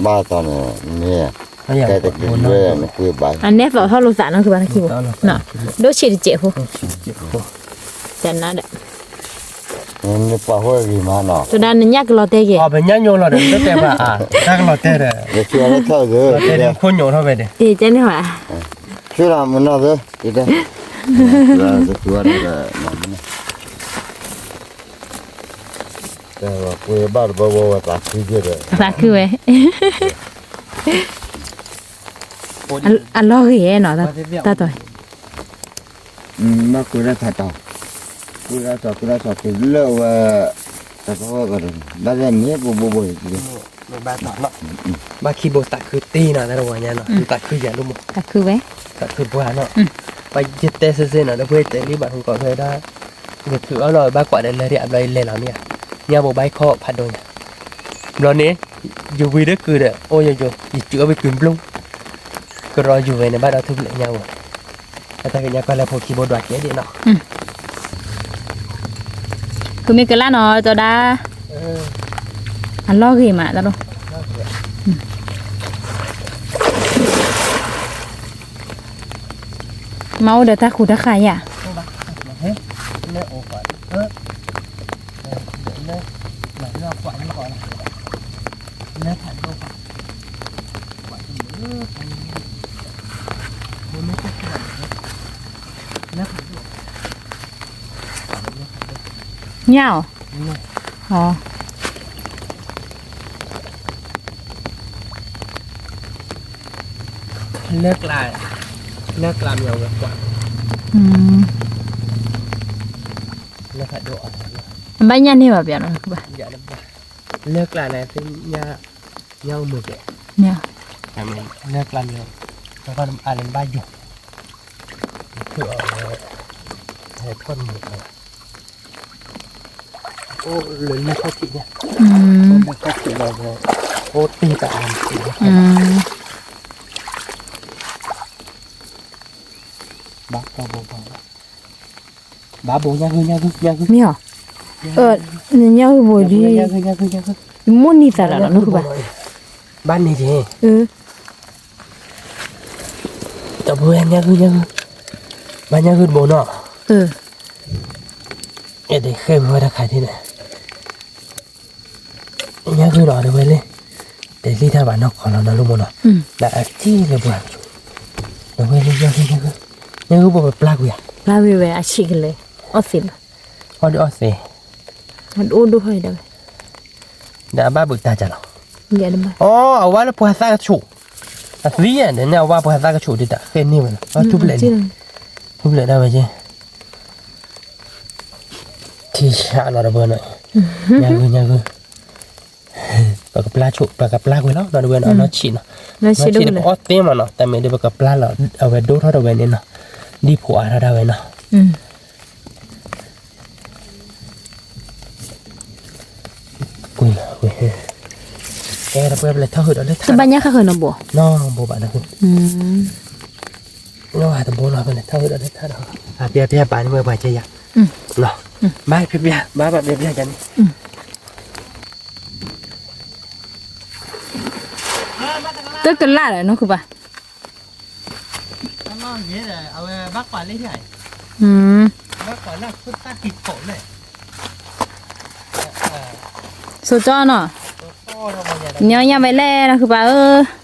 ဘၣ်တၢ်န့ၣ်, နကွ့ဘၣ်, အနဲၣ်သီၣ်ထီၣ်လိာ်သးနီၢ်ခုဘၣ်တၢ်ခံဘိ, ဒိၣ်ဆံးတစဲးဖိ, တနၣ်ဒီး နပာ်ဃိဂ့ၤမးနီၤ, တဒၣ်နညၣ်ကလီၤတဲက့ၤ, ပညၣ်ညိလီၤဒီး တတဲပှၤအါ, တၢ်ကလီၤတဲဒီး, တဲဒ်ခိၣ်ညိးထီၣ်ဝဲဒီး, အ့ၣ် ကဲန့ၣ်ဘၣ်, ဆူလီၤမနီၢ်သၢ, တတဲ, ကွ့ဘၣ်တဘၣ်ဝဲသးခုဒီး, သးခုဝဲ, အလီၢ်ဂ့ၤနီၤ, တၢ်တီၤ ဘၣ်ကွံာ်လၢထးတီၤ, ကွံာ်လၢထးတီၤ ကွံာ်လၢဝဲ, တၢ်တီၤဝဲကဒီး, ဘၣ်သ့ၣ်န့ၣ် ပဘိဘိ, ဘၣ်ခံဘိသးခုတ့ၢ်နီၤ တၢ်တဝီညါနီၤ, သးခုယၤလိၣ်မး, သးခုဝဲ, သးခုပှၤနီၤ, ဘၣ်ယတဲစ့ၢ်စ့ၢ်နီၤ ဒီးပှၤတဲလံဘၣ်ဟူကီးဖဲဒၣ်, ယထုးအီၣ်လီၤဘၣ်ကွၢ်ဒီးလၢဒ်အဘျီယလဲၤလီၤမ့ၢ်ဧါ, ညၣ်ဘိဘၣ်ခီၣ်ဖးဒိၣ်ညါ, ဘျီန့ၣ်, ယဝံၤဒီးကုာ်ဒီး အိၣ်ယိယိ, ယစုးအီၣ်ဝဲကုာ်ဘျိ, ကရီယူၤဝဲန့ၣ် ဘၣ်ဒီးထူၣ်ဖျဲးညၣ်ဘိ အတၢ်ကညါကွၢ်လၢဖိခံဘိဒွးကဲဒ်နီၤ, ကမ့ၢ်ကလၢ်နီၤ တဒၣ်, အလီၢ်ဂ့ၤမးတၢ်ဒိၣ်, မၤအိၣ်ဒီးတၢ်ခူးတၢ်ဃာ်ယၤ, ညၣ်အီၤ, လၢကျါ, လၢကျါမ့ၢ်အဝဲကွၢ်, လၢဖးဒိၣ်အီၤ, ဘၣ်ညၣ်န့ၢ်ဘၣ်ပျီနီၤ, လၢကျါန့ၣ်သ့ၣ်ညါ, ညၣ်အိၣ်မုာ်ကဲ, လၢကျါန့ၣ်, အလဲၤဘၣ်ယိာ်, ဖုးအီၤ, ဟဲထီၣ်မုာ်အီၤ, အိၣ်လၢလၢၢ်ခီၣ်ထံးန့ၣ်, လၢၢ်ခီၣ်ထံးလီၤ, အိၣ်တ့ၢ်တၢ်အါန့ၣ်, ဘၣ်ဘိဘိဘၣ်, ဘၣ်ဘိညၣ်ဂုၢ်ညၣ်ဂုၢ်ညၣ်ဂုၢ်, မ့ၢ်အီၤ, နညၣ်ဂုၢ်ဘိဒ်, မိၢ်နံၤသးလီၤနီၤ ဘၣ်န့ၣ်က့ၤ, တဘိညၣ်ဂုၢ်ညၣ်ဂုၢ်, ဘၣ်ညၣ်ဂုၢ်တဘိနီၤ, အဲၣ်ဒိးဃဲဝဲတၢ်ခါဒ်န့ၣ် ညၣ်ဂုၢ်ဒီးတဝဲလၢ, တလံၣ်တၢ်ဘၣ်နီၢ်ကီၢ်လီၤနီၤ လိၣ်မိၢ်နီၤ, ဒီးအထံၣ်လၢပှၤ, တဝဲလၢညၣ်ဂုၢ်ညၣ်ဂုၢ်, ညၣ်ဂုၢ်ဘိပပျၢ်ကွံာ်ဧါ, ပျၢ်ကွံာ်ဝဲအဆံးကလဲာ်, အီၣ်သ့ဘၣ်, အီၣ်ဒ်အီၣ်သ့, အိၣ်ဒိၣ်ထီၣ်ဒၣ်ဝဲ, ဒီးအဘၣ်ဘုးတၢ်ကလီၤ, အီ အဝဲလၢပှၤသးကဆူၣ်, အသံယဲၢ်န့ၣ် အဝဲပှၤသးကဆူၣ်ဒ်တၢ်ဃဲန့ၢ်ဝဲလီၤ, ထူၣ်ဖျဲး, ထူၣ်ဖျဲးဒၣ်ဝဲက့ၤ ထံဆးလီၤတဘၢနီၤ, ညၣ်ဂုၢ်ညၣ်ဂုၢ်, ပကပျၢ်ဆိ, ပကပျၢ်ကွံာ်လီၤ ဒီးတဝဲနီၤ, နီၢ်ဆံးနီၤ, နီၢ်ဆံးဒီးပအီၣ်သ့မးနီၤ, တၢ်မ့ၢ်ဒီးပကပျၢ်လီၤ, အဝဲဒိၣ်ထီၣ်တဝဲန့ၣ်နီၤ, ဒ်ဖိအါထီၣ်ဒၣ်ဝဲနီၤ ကွံာ်လီၤ, ကဲ တပှဲပလဲၤထီၣ်ဃုာ်ဒီးလၢထး, ဘၣ်ညၣ်ဃၣ်ဃၢၤနီၤဘိ, နီၤဘိဘၣ်နီၤ, နီၤတဘိလီၤ ပလဲၤထီၣ်ဃုာ်ဒီးလၢထးဒီး, အပျဲပျဲပာ်န့ၢ်ဝဲပှၤကဲယၤ, ဘၣ်ဖျဲပျဲ, ဘၣ်ဘၣ်ပျဲပျဲကန့ၣ်, တကလၢ်ဒီးနီၢ်ခုဘၣ်, အဝဲဘၣ်ကွၢ်လၢ, ဘၣ်ကွၢ်လၢခိၣ်သၣ်က့ၤခိၣ်လဲၣ်, ဆိကၠီနီၤ, ညီညၣ်ဝဲလဲၣ်နီၤ ခုပၢ်ဧၢ,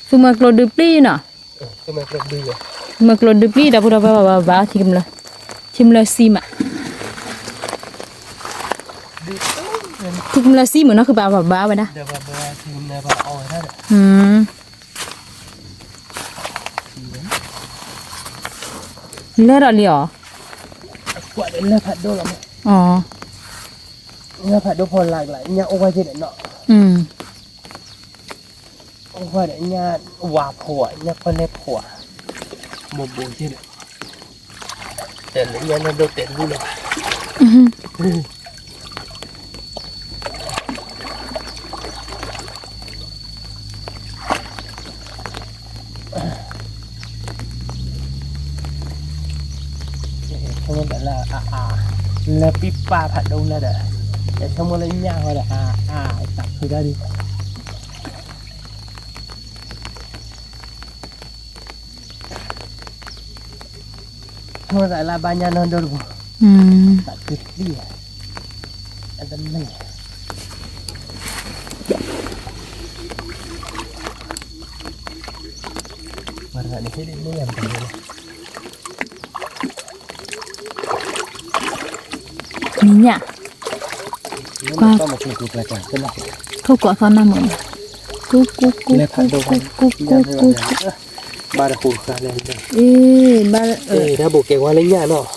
သုမၢကျိဒုပျံၢ်နီၤ, သုမၢကျိဒုပျံၢ်ဒီး ပဘၣ်ဘၣ်ဘၣ် ထံကမျၢၢ်, ထံကမျၢၢ်စံမး, ထံကမျၢၢ်စံမးနီၤ ခုပၢ်ဘၣ်ဘၣ်ဝဲဒၣ်, လၢဒီးလံအီၤ, လၢဖးဒိၣ်လီၤ, လၢဖးဒိၣ်ဖီလာ်ကလါ ညၣ်အိၣ်ဝဲက့ၤဒီးနီၤ, အိၣ်ဝဲဒီးညၣ်ဝါဖိဧါ ညၣ်ကီၢ်လဲၢ်ဖိဧါ, ဘိးဘိးက့ၤဒီး, တဲလၢညၣ်နီၢ်ဒိၣ်တဲတဘူၣ်လၢၤဘၣ် ဆိကမိၣ်လၢအအါ, လၢပံပာ်ဖးဒိၣ်လၢဒီး, ယဆိကမိၣ်လၢညၣ်ဃီဒီးအအါ, သးခုဒၣ်ဒံး, ဆိကမိၣ်သးလၢအဘၣ်ညၣ်နီၢ်ဒိၣ်တဘိ, သးခုဒံး, အတမ့ၢ် နံၤညါ, ကွၢ်, ထိၣ်ကိးသီနၢ်မုာ်န့ၣ်, ကူကူကူကူကူကူကူကူ, ဘၣ်တဟူဃာ်လဲၣ်, အ့ၣ်, ဘၣ်, တၢ်ဘိးကဲဝါလၢညၣ်နီၤ,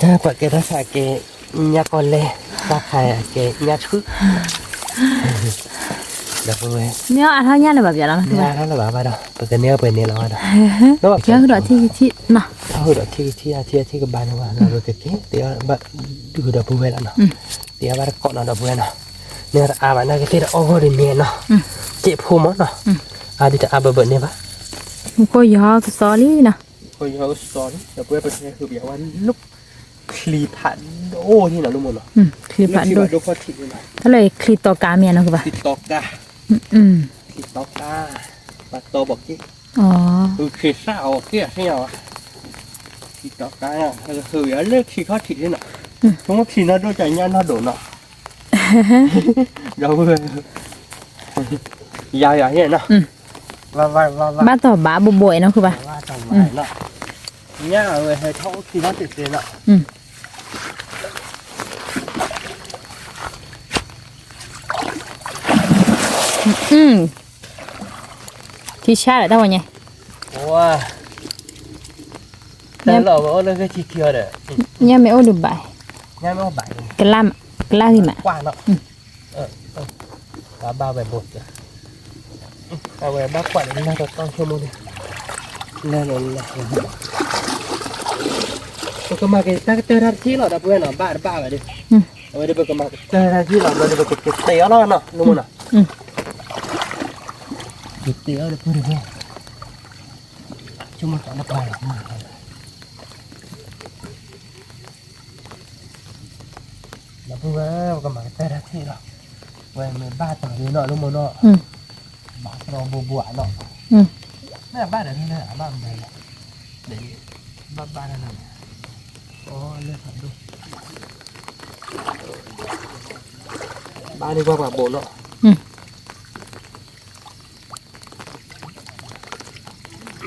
တၢ်ပှၤကဲတၢ်ဆါကဲ, ညၣ်ကီၢ်လဲၢ်, တၢ်ခါကဲညၣ်ဆူၣ်, ဒီပုၢ်ဝဲၢ်, မ့ၢ်အါထီၣ်ညၣ်လၢၤဘၣ်ပျီလီၤ, မ့ၢ်အါထီၣ်လၢၤဘၣ်ဘၣ်ဒီး ပကန့ၢ်အီၣ်ပှဲၤန့ၣ်လီၤဘၣ်ဒီး, ကဲဟီၣ်ဒီးထံၣ်ကထံၣ်နီၤ, ဟီၣ်ဒီးထံၣ်ကထံၣ် အထံၣ်အထံၣ်ကဘၣ်န့ၣ်ဝဲ ပကက့ၤ သ့အီၣ်ဘၣ်, ဒုးဒီပုၢ်ဝဲၢ်လီၤနီၤ, သ့အီၣ်ဘၣ်တကိးနီၤ ဒီပုၢ်ဝဲၢ်နီၤ, န့ၣ်တအါဘၣ် နာ်က့သ့ၣ်တအီၣ်ဂီၢ်ဒ်န့ၣ်နီၤ, စ့ၢ်ဖိမးနီၤ, အါဒုးတအါဘၣ်ဘၣ်န့ၣ်ဘၣ်, မူခိၣ်ယီၤကစီလံနီၤ, မူခိၣ်ယီၤကစီလံ ဒီပုၢ်ဝဲၢ် ပကဟဲဃုာ်ပယီၤဝဲလၢ ချံဖးဒိၣ်န့ၣ်နီၤ လၢမ့ၢ်နီၤ, ချံဖးဒိၣ်, တၢ်လၢချံတီကါမ့ၢ်နီၤ ကဘၣ်, ချံတီကါ, ချံတီကါ, ပှၤတီဘီၣ်က့ၣ်, ဃုဆံသၣ်အီၤက့ၣ်အသ့ၣ်ညါဘၣ်, ချံတီကါ, ဟဲဃုာ်ပယီၤလၢချံခီၣ်ထံးန့ၣ်နီၤ, ဆိကမိၣ်ချံနီၢ်ဒိၣ်ကၢညၣ်နီၢ်ဒိၣ်နီၤ, ဒီပုၢ်ဝဲၢ်, ယၤယၤန့ၣ်နီၤ, ဘၣ်တီၢ်ဘၣ်ဘိးဘိးနီၤ ခုဘၣ်, ညၣ်အဝဲဟဲထီၣ်အိၣ်ခံဘၣ်တသ့နီၤ, ထံဆါဒီးတၢ်ဝဲညါ, တၢ်လီၢ်ဝဲအိၣ်လၢဂဲၢ်ထံခံအီၤဒီး, ညၣ်မ့ၢ်အိၣ်ဒုးဘၣ်, ညၣ်မ့ၢ်အိၣ်ဘၣ်, ကလၢ်, ကလၢ်ဂ့ၤမး, ကွၢ်နီၤ, ဘၣ်ဘၣ်ဝဲဘိး, အဝဲဘၣ်ကွၢ်ဒီးလၢတၢ်တီဆိကမိၣ်န့ၣ်, လၢလၢလၢ, ပကမၤက့ၤတၢ်ကတၢၢ်တၢ်တထံၣ်လီၤ ဒီပုၢ်ဝဲၢ်နီၤ ဘၣ်တဘၣ်ဝဲဒီး, အဝဲဒီးပကမၤကတၢၢ်တၢ်တထံၣ်လီၤ ဘျီဒီးပကကတဲအီၤလီၤနီၤ လိမ့ၢ်နီၤ, ကတဲအီၤဒီးပုၢ်တဂ့ၤ, ဆိကမိၣ်တၢ်တပှၢ်လီၤ ဒီပုၢ်ဝဲၢ် ပကမၤကတၢၢ်တၢ်ထံၣ်လီၤ, ဝဲမ့ၢ်ဘၣ်တၢ်ဒ်နီၤ လိမ့ၢ်နီၤ, ဘၣ်တြီဘိဘိအနီၤ, မ့ၢ်ဘၣ်ဒီးလၢအဘၣ်မနုၤလဲၣ်, ဘၣ်ဘၣ်တၢ်န့ၣ်, အိၣ်လၢဖးဒိၣ်, ဘၣ်န့ၣ်ကွၢ်ပှၤ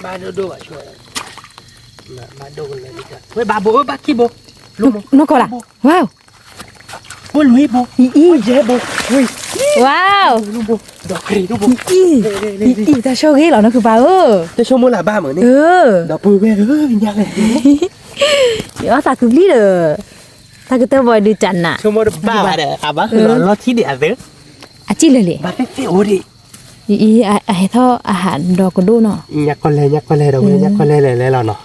ဘိနီၤ ဘၣ်ဒိၣ်ဒိၣ်ဘၣ်ဆိ, ဘၣ်ဒိၣ်ကလဲၤ, ဝဲဘၣ်ဘိ ဘၣ်ခံဘိ, နီၢ်ကီၢ်လၢ, ဝါ, ဘိလွံၢ်ဘိ, အံၤအံၤ, ယဲၢ်ဘိ, ဝါ, အံၤအံၤ, တၢ်ဆိၣ်ဂ့ၤလီၤ နီၢ်ခုပၢ်ဧၢ, တၢ်ဆိကမိၣ်လၢဘၣ်မုာ်န့ၣ်, ဒီပုၢ်ဝဲၢ်ဧၢ, ယအီၣ်သးခုပျံၤဒီး, တၢ်ကတၢၢ်ဘီဒုးတၢ်နး, ဆိကမိၣ်တဘၣ်ဘၣ်ဒီး အဘၣ်ဃုာ်လီၤလီၢ်ထံဒံးအသၢ, အစံၣ်လၢာ်လံ, ဘၣ်သ့ၣ်သ့ၣ်အိၣ်ဒံး အံၤအံၤ အဟဲထီၣ်အဟးဒီးကဒိၣ်နီၤ, ညၣ်ကီၢ်လဲၢ် ညၣ်ကီၢ်လဲၢ်ဒီးဝဲ ညၣ်ကီၢ်လဲၢ်လဲၤလဲၤလီၤနီၤ,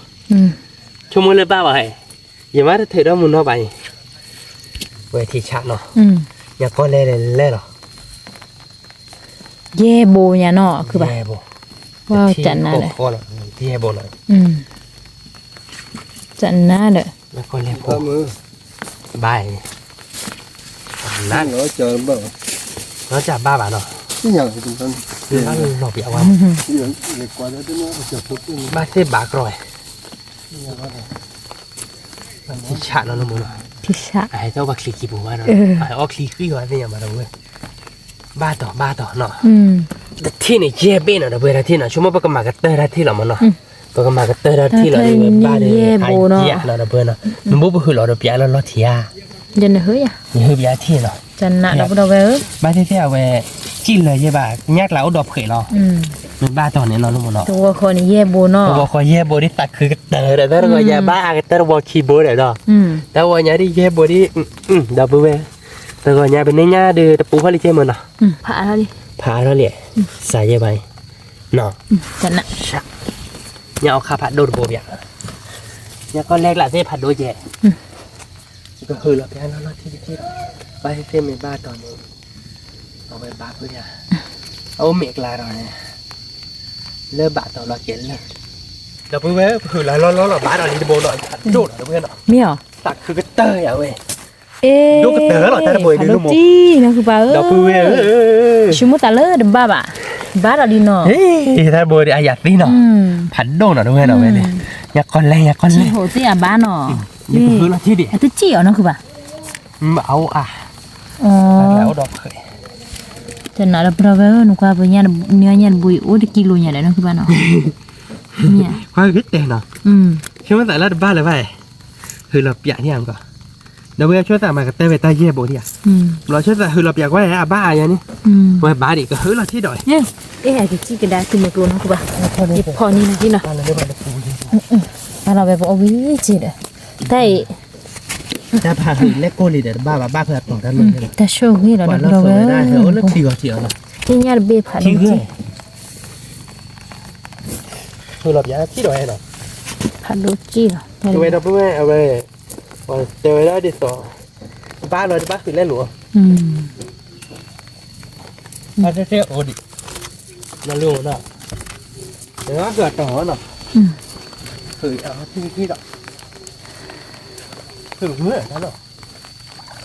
ဆိကမိၣ်လၢဘၣ်ဘၣ်ဟဲ, ယမ့ၢ်တထုးဒီးမုၢ်နီၤဘၣ်အံၤ, ဝဲထံဆးနီၤ, ညၣ်ကီၢ်လဲၢ်လဲၤလဲၤလီၤ, ယဲၢ်ဘိညါနီၤ ခုဘၣ်, ယဲၢ်ဘိ, တနၤလၢ, ယဲၢ်ဘိနီၤ, တနၤဒီး, ဘၣ်အံၤ, နၤ, လီၤစၢ်ဘၣ်ဘၣ်နီၤ ဘၣ်လီၤပျးဝဲ, ဘၣ်သ့ၣ်ဘၣ်ကြီၣ်ဝဲ, ထံဆးလီၤလၢမ့ၢ်နီၤ, ထံဆး, အဟဲတအီၣ်ဘၣ်ချံခံပူၤဘၣ်နီၤ, အဟဲအီၣ်ချံဃံဝဲသ့ၣ်ညါမးဒီးဝဲ, ဘၣ်တီၤဘၣ်တီၤနီၤ, တထံၣ်န့ၣ်ယဲၢ်ဘ့ၣ်နီၤ ဒီပုၢ်ဝဲၢ် တၢ်ထံၣ်နီၤ ဆိကမိၣ်ပကမၤကတၢၢ်တၢ်ထံၣ်လီၤမ့ၢ်နီၤ, ပကမၤကတၢၢ်တၢ်ထံၣ်လီၤ ဘၣ်ဒီး ယဲၢ်ဘိနီၤ နီၤ ဒီပုၢ်ဝဲၢ်နီၤ, နဘိပဟုးလီၤဒီးပျးလီၤလီၤထံဧါ, ယနဟၢယၤ, နဟၢပျးထံၣ်နီၤ, ဘၣ်သ့ၣ်သ့ၣ်အဝဲ, စံၣ်လၢၤယဲၢ်ဘၣ် ညၣ်ကျါအိၣ်ဒီးဖှဲးလီၤ, မ့ၢ်ဘၣ်တီၤန့ၣ်နီၤ လၢမ့ၢ်နီၤ, တဝီဃီန့ၣ်ယဲၢ်ဘိနီၤ, တဝီဃီယဲၢ်ဘိဒ်သးခုကတၢၢ်ဒီး တၢ်တဂီၤညါဘၣ်အကတၢၢ်တဝီခံဘိဒီးဒီး, တၢ်ဝီညါဒ်ယဲၢ်ဘိဒ်, ဒီပုၢ်ဝဲၢ်, တဂီၤညါပန့ၢ်ညၣ်ဒီးတပူၤဃီလံကဲမ့ၢ်နီၤ, ဖးအါထီၣ်လံ, စးယဲၢ်ဘၣ်အံၤ, နီၤ, ညၣ်အီၣ်ခါဖးဒိၣ်တဘိပျး, ညၣ်ကီၢ်လဲၢ်ကျးသ့ၣ်ဖးဒိၣ်ကဲ, ယကဟုးလီၤပျးနီၤလီၤထံတထံၣ်ဒီး, ဘၣ်သ့ၣ်သ့ၣ်မ့ၢ်ဘၣ်တီၤန့ၣ်, အဝဲဘၣ်ဖုးယၤ, အအိၣ်မ့ၢ်အကျါဒီးန့ၣ်, လၢဘၣ်တီၤလီၤကဲလၢာ်, ဒီပုၢ်ဝဲၢ် ပဟုးလီၤလီၤလီၤလီၤ ဘၣ်ဒီးလံတဘိနီၤ ဖးဒိၣ်နီၤ ဒီပုၢ်ဝဲၢ်နီၤ, မ့ၢ်အီၤ, သးခုကတၢၢ်ယၤဝဲ, ဒိၣ်ကတၢၢ်လီၤ တၢ်တဘိဒ်လၢမ့ၢ်, ဒီပုၢ်ဝဲၢ်ဧၢ, ဆိကမိၣ်သးလၢတဘၣ်ဘၣ်, ဘၣ်ဒီးလံနီၤ, တၢ်တဘိဒ်အယၤသံနီၤ, ဖးဒိၣ်နီၤ ဒီပုၢ်ဝဲၢ်နီၤဝဲန့ၣ်, ညၣ်ကီၢ်လဲၢ် ညၣ်ကီၢ်လဲၢ်, ဟိးသ့ၣ်အဘၣ်နီၤ, ယကဟုးလီၤထံဒံး, အတစံၣ်အီၤနီၤ ခုဘၣ် အအိၣ်အါ, အိၣ်ဒီးဖှဲး, တနၤဒီးပဒီပုၢ်ဝဲၢ်ဧၢ နကွၢ်ပညၣ်နွံညၣ်တဘိအံၤ အိၣ်တကံလိာ်ညါဒီးနီၤ ခုဘၣ်နီၤ, ကွၢ်ဂ့ၤတဲနီၤ, ဆိကမိၣ်သးလၢတဘၣ်လၢၤဘၣ်, ဟုးလီၤပျးန့ၣ်အကီၢ်, ဒီပုၢ်ဝဲၢ်ဆိကမိၣ်သးမၤကတၢၢ်ဝဲတၢ်ယဲၢ်ဘိဒံဧါ, ဘျီဆိကမိၣ်သးဟုးလီၤပျးကွၢ်အဘၣ်အါယၤန့ၣ်, ဝဲဘၣ်ဒံးကဟုးလီၤထံဒီး, အဲ အကစံၣ်ကဒါသုမ့ၢ်ကျိနီၤ ခုဘၣ်, ယဖီၣ်န့ၢ်နၤဒ်နီၤ, ဘၣ်လီၤဝဲပအီၣ်ဝံၤက့ဒီး, တၢ်အံၤ တၢ်ဖးဟုးလဲၣ်ကိၢ်လံဒီးတဘၣ်ဘၣ် ဘၣ်ဖဲအတီၤတၢ်လီၢ်န့ၣ်လီၤ, တၢ်ဆိၣ်ဂ့ၤလီၤ ဒီပုၢ်ဒီဝဲၢ်, သ့ၣ်ညါတဘ့ၣ်ဖးဒိၣ်က့, ဟုးလီၤပျးထံဒီးဟဲလီၤ, ဖးဒိၣ်က့လီၤ, ဝဲဒီပုၢ်ဝဲၢ်အဝဲ, တဲဝဲဒၣ်ဒ်သိး, ဘၣ်လီၤတဘၣ်ဟုးလဲၣ်လိၤ, ဘၣ်တဲတဲအိၣ်ဒံး, နလိၤနီၤ, တဲဝဲဒၣ်အတီၤနီၤ, ဟုးအထံထံဒီး, ဟုးဝဲတၢ်လီၢ်,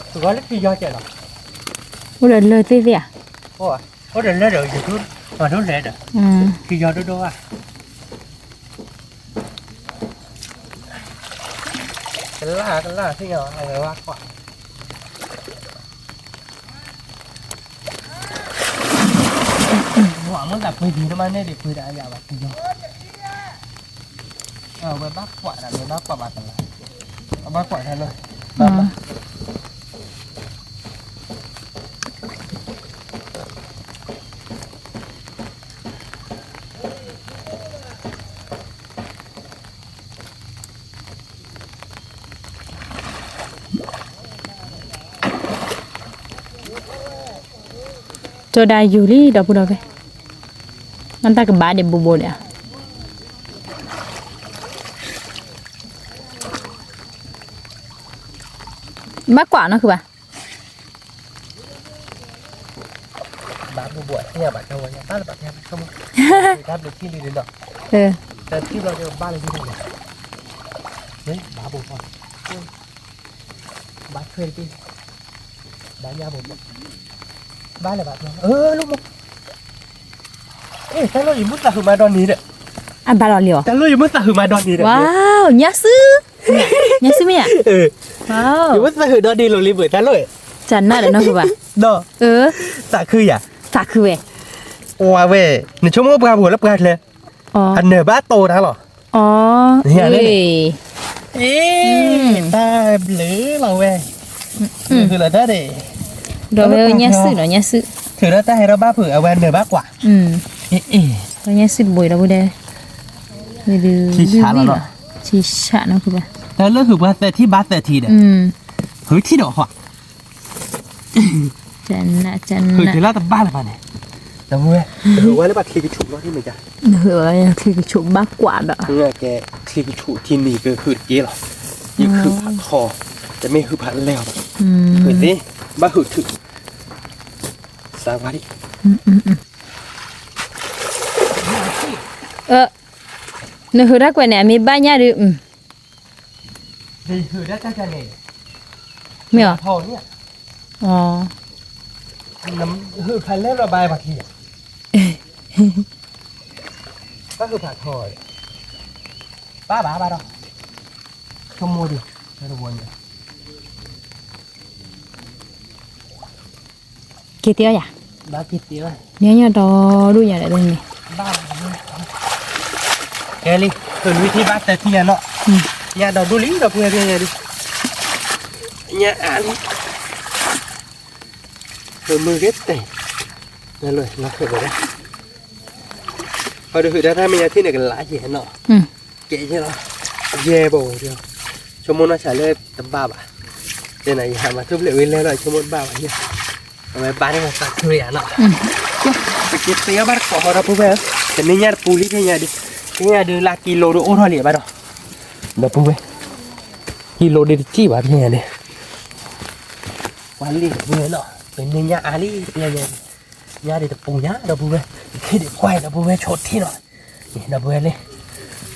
ဟုးဝဲလၢထံယီၤကဲလီၤ, အိၣ်ဒီးလၢသ့ၣ်သ့ၣ်ဧါ, အိၣ်ဒီးလၢဒီးယထူၣ်, ပှၤဒိၣ်လဲၤဒီး, ထံယီၤဒိၣ်ဒိၣ်ဘၣ် ကလၢ်ကလၢ်သ့ၣ်ညါ အဝဲဘၣ်ကွၢ်, မ့ၢ်သးပှ့ၤဒံးတမံၤန့ၣ်ဒံးပှ့ၤဒီးအယၤဘၣ်ပှ့ၤဒီး, အဝဲဘၣ်ကွၢ်ဒီး အဝဲဘၣ်ကွၢ်ဘၣ်တလါ, အဘၣ်ကွၢ်တၢ်လီၢ်, ဘၣ်ဘၣ် ကၠီဒါယူၤလံ ဒီပုၢ်ဒီဝဲၢ်, နတၢ်ကဘၣ်ဒံးဘိဘိဒီး, ဘၣ်ကွၢ်နီၢ်ခုဘၣ်, ဘၣ်ဘိဘိအသ့ၣ်ညါဘၣ်တၢ်ဝဲညါ ဘၣ်လၢဘၣ်ကဲဘၣ်ဆိကမိၣ်, တၢ်ဘျုးထံၣ်လံလံလီၤ, တၢ်ထံၣ်ဘျီကဘၣ်လၢယၤန့ၣ်, ဘၣ်ဘိဘိ, ဘၣ်ထွဲတက့ၢ်, ဘၣ်ညါဘိဘိ, ဘၣ်လၢဘၣ်ကျီ, အၢ လီၤမး, အ့ တၢ်လီၢ်ယမ့ၢ်သးဟုးမၤဒီးန့ၣ်ဒီး, အဘၣ်လီၤလံဧါ, တၢ်လီၢ်ယမ့ၢ်သးဟုးမၤဒီးန့ၣ်ဒီး, ဝါ, ညါစု, ညါစုမ့ၢ်ဧါ, ယမ့ၢ်သးဟုးဒီးန့ၣ်လီၤလံဘၣ်တၢ်လီၢ်, ကနၣ်ဒီးနီၢ်ခုဘၣ်, ဒီး, သးခုယၤ, သးခုဝဲ, ဝဲ, နဆိကမိၣ်ပှၤဖိလၢပှၤကျဲ, အနၢၤဘၣ်တိၢ်တၢ်လီၤ, အ, တၢ်ဘျုးလီၤဝဲ, လၢတၢ်ဒ့ၣ်, ဒီးဝဲညါစုနီၤ ညါစု, ထုးဒီးတၢ်ဟဲထီၣ်ဘၣ်ဖုး အဝဲနၢၤဘၣ်ကွၢ်, အ့ ညါစုတဘိဒီးဝဲဒၣ်, ထံဆးလီၤ, ထံဆးနီၢ်ခုဘၣ်, တၢ်လၢဟုးပှၤသၢထံဘၣ်သၢထံဒီး, ဟုးထံဒီးဟီ, ကနၣ်, ကနၣ်, ဟုးတုၤလၢတဘၣ်လၢၤဘၣ်န့ၣ်, ဒီပုၢ်ဝဲၢ်, ဟုးဝဲလၢဘၣ်ချံကဆူးလီၤထံမ့ၢ်ကါ, ဟုးဝဲချံကဆူးဘၣ်ကွၢ်ဒီး, ကဲချံကဆူးထံနံၤကဟုးတက့ၢ်လီၤ, ယဟုးဖးထီ, တမ့ၢ်ဟုးဖးလဲၢ်အီၤဘၣ်, ဟုးသ့, ဘၣ်ဟုးထုး, စးဝါဒံး နဟုးတၢ်ကွဲးန့ၣ် အမ့ၢ်ဘၣ်ညါဒီး, မ့ၢ်အီၤ, ဟုးဖးလဲၢ်လီၤဘၣ်ဘၣ်ခံ, ဘၣ်ဃုဖးထီၣ်, ဘၣ်ဘၣ်ဘၣ်ဒီး, ဆိကမိၣ်ဒံး, တဝီညါ, က့ၤတ့အီယၤ, ဘၣ်က့ၤတ့အီ, မ့ၢ်ညါဒီဒူၣ်ယၤဒီးန့ၣ်, ဘၣ်, ကဲလံ, သုးလွံၢ်ထံၣ်ဘၣ်သၢထံၣ်ညါနီၤ, ညါဒီဒူၣ်လံဒီပုၢ်ဝဲၢ်ညါဒံး, ညါအါလံ, သုးမုၢ်ဂ့ၤတဲာ်, လၢလီၤဃဲၤဝဲဒၣ် အီၤဒုးဟုးဒၣ်တၢ်မဲာ်ညါထံၣ်န့ၣ်ကလါယဲၢ်နီၤ, ကဲယဲၢ်လီၤ, ယဲၢ်ဘၣ်ဝဲဒီး, ဆိကမိၣ်နီၢ်ဆၣ်လၢတဘၣ်ဘၣ်, တဲနၤယဟးမၤထူၣ်ဖျဲးဝံၤလဲၢ်လီၤ ဆိကမိၣ်တဘၣ်ဘၣ်ယဲၢ်, အဝဲဘၣ်န့ၣ်မၤသးခုယၤနီၤ, ပက့ၤတ့အီဘၣ်တကိးဃီဒီပုၢ်ဝဲၢ်, တနံၤညါတပူၤလံဖဲညါဒုး, ဖဲညါဒုးလၢကံလိဒုးအိၣ်ထီၣ်လံဘၣ်ဒီး, ဒီပုၢ်ဝဲၢ်, ကံလိဒုးတစံၣ်ဘၣ်ဖဲညါဒုး, ပှၤလံၣ်ဒီပုၢ်ဝဲၢ်နီၤ, ပနံၤညါအါလံဖဲညါ, ညါဒုးတပူၤညါဒီပုၢ်ဝဲၢ်, ထံၣ်ဒုးကွၢ်ဒီပုၢ်ဝဲၢ်ဆိထံၣ်နီၤ, ဒီပုၢ်ဝဲၢ်လံ,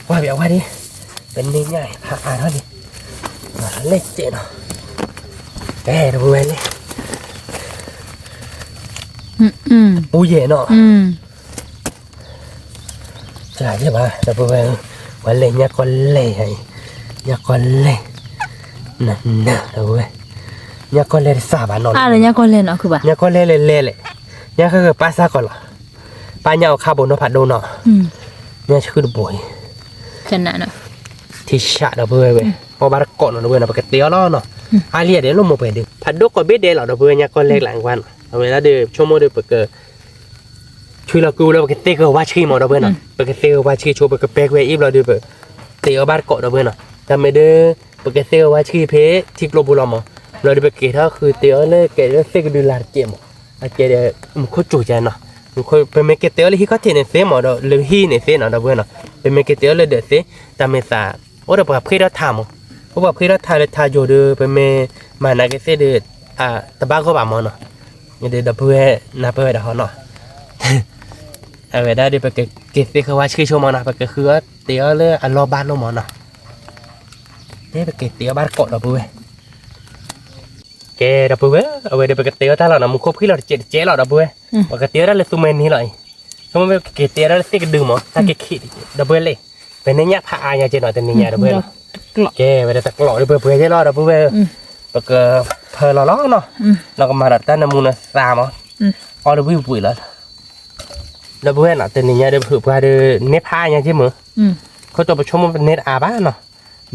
ကွၢ်ပဝဲဒၣ်, ပနံၤညါအါထီၣ်လံ, လဲၣ်စဲးနီၤ, ကဲဒီပုၢ်ဝဲၢ်လံ, ပူၤယဲၢ်နီၤ ကဘၣ် ဒီပုၢ်ဝဲၢ်, ပှၤလဲၤညါကီၢ်လဲၢ်ယၤအံၤ, ညါကီၢ်လဲၢ်, နၤနၤ ဒီပုၢ်ဝဲၢ်, ညါကီၢ်လဲၢ်တစၢ်ဘၣ်နီၤ, ညါကီၢ်လဲၢ်လဲၣ်လဲၣ်လဲၣ်, ညါဃၣ်ဃၣ်ပၢ်စၢ်ကီးလီၤ, ပၢ်ညါအီၣ်ခါဘိးနီၤဖးဒိၣ်နီၤ, ညါဆှုတဘိအံၤ, ထံဆး ဒီပုၢ်ဝဲၢ်ဝဲ, အီၣ်ဘၣ်တကိးနီၤ ဒီပုၢ်ဝဲၢ်နီၤ ပကတ့အီၤလီၤနီၤ, အါလံယၤဒဲးလိၣ်မိၢ်ပှဲၤဒုး ဖးဒိၣ်ကိးဘ့ၣ်ဒဲးလီၤ ဒီပုၢ်ဝဲၢ် ညါကီၢ်လဲၢ်ကျါကွၢ်နီၤ အဝဲဒၣ်ဒီး ဆိကမိၣ်ဒီးပက ဆွံလီၤကုလၢပကသ့ကဝါဆှံမး ဒီပုၢ်ဝဲၢ်နီၤ, ပကသ့ကဝါဆှံဆိ ပကပဲကွံာ်အံၣ်ဘျီဒီး ပတ့အီၤဘၣ်တကိး ဒီပုၢ်ဝဲၢ်နီၤ, တၢ်မ့ၢ်ဒုး ပကသ့ကဝါဆှံဖဲထံကျိပူၤလီၤမး, ဘျီဒီးပက့ၤထီၣ်ဃုာ်တ့အီၤလၢကဲလၢသ့ၣ်ကဒုလာ်တကဲးမး, အကဲဒီး မူခိၣ်စူၤကဲနီၤ, ပမ့ၢ်က့ၤတ့အီၤလၢဟံၣ်ခီၣ်ထံးန့ၣ်သ့မးဒီး လၢဟံၣ်န့ၣ်သ့နီၤ ဒီပုၢ်ဝဲၢ်နီၤ, ပမ့ၢ်က့ၤတ့အီၤလၢဒၢးသ့, တၢ်မ့ၢ်သး အိၣ်ဒီးပှၤဖှ့ၣ်ထီၣ်ထးမး, အိၣ်ပှၤဖှ့ၣ်ထီၣ်ထးလၢထးယိာ်ဒီး ပမ့ၢ်မၤနၤက့ၤသ့ၣ်ဒီး တဘၣ်ဂီၢ်ဘၣ်မးနီၤ, ဒီးဒီပုၢ်ဝဲၢ်နၢ်ပၢၢ်ဝဲဒၣ်ဟီနီၤ, အဝဲဒၣ်ဒီး ပကက့ၤသ့ကဝါဆှံဆိမးနီၤ, ပကဃုအီၣ်တ့အီၤလၢအလီၢ်ဘၣ်လိၣ်မးနီၤ, တဲပက့ၤတ့အီၤဘၣ်တကိး ဒီပုၢ်ဝဲၢ် ကဲ ဒီပုၢ်ဝဲၢ်, အဝဲဒီးပကတ့အီၤတၢ်လီၤနီၤ, မူခိၣ်ဖှံလီၤတစဲးတစဲးလီၤ ဒီပုၢ်ဝဲၢ်, ပကတ့အီၤတၢ်လၢသူမွဲနံၤလီၤအံၤ, ဆိကမိၣ်ဝဲကက့ၤတ့အီၤတၢ်လၢသ့ၣ်ကဒုမး, တၢ်က့ၤခံး ဒီပုၢ်ဝဲၢ်လံ, ပန့ၢ်ညၣ်ဖးအါညါကဲနီၤ တနံၤညါ ဒီပုၢ်ဝဲၢ်နီၤ, ကဲ ဝဲဒၣ်တကျိးဒီးပှဲၤပှဲၤကဲလီၤ ဒီပုၢ်ဝဲၢ်, ပကဖၢလီၤလီၤနီၤ, လီၤကမၤဒီးတၢ်နၢမူနသးမး, အီၣ်တဝံၣ်ဝံၣ်လီၤ, ဒီပုၢ်ဝဲၢ်နီၤ တနံၤညါဒီးပဟုးပှၤဒီး န့ၢ်ဖးအါညါကဲမး, ခိၣ်တီပဆိကမိၣ်ပန့ၢ်တအါဘၣ်နီၤ,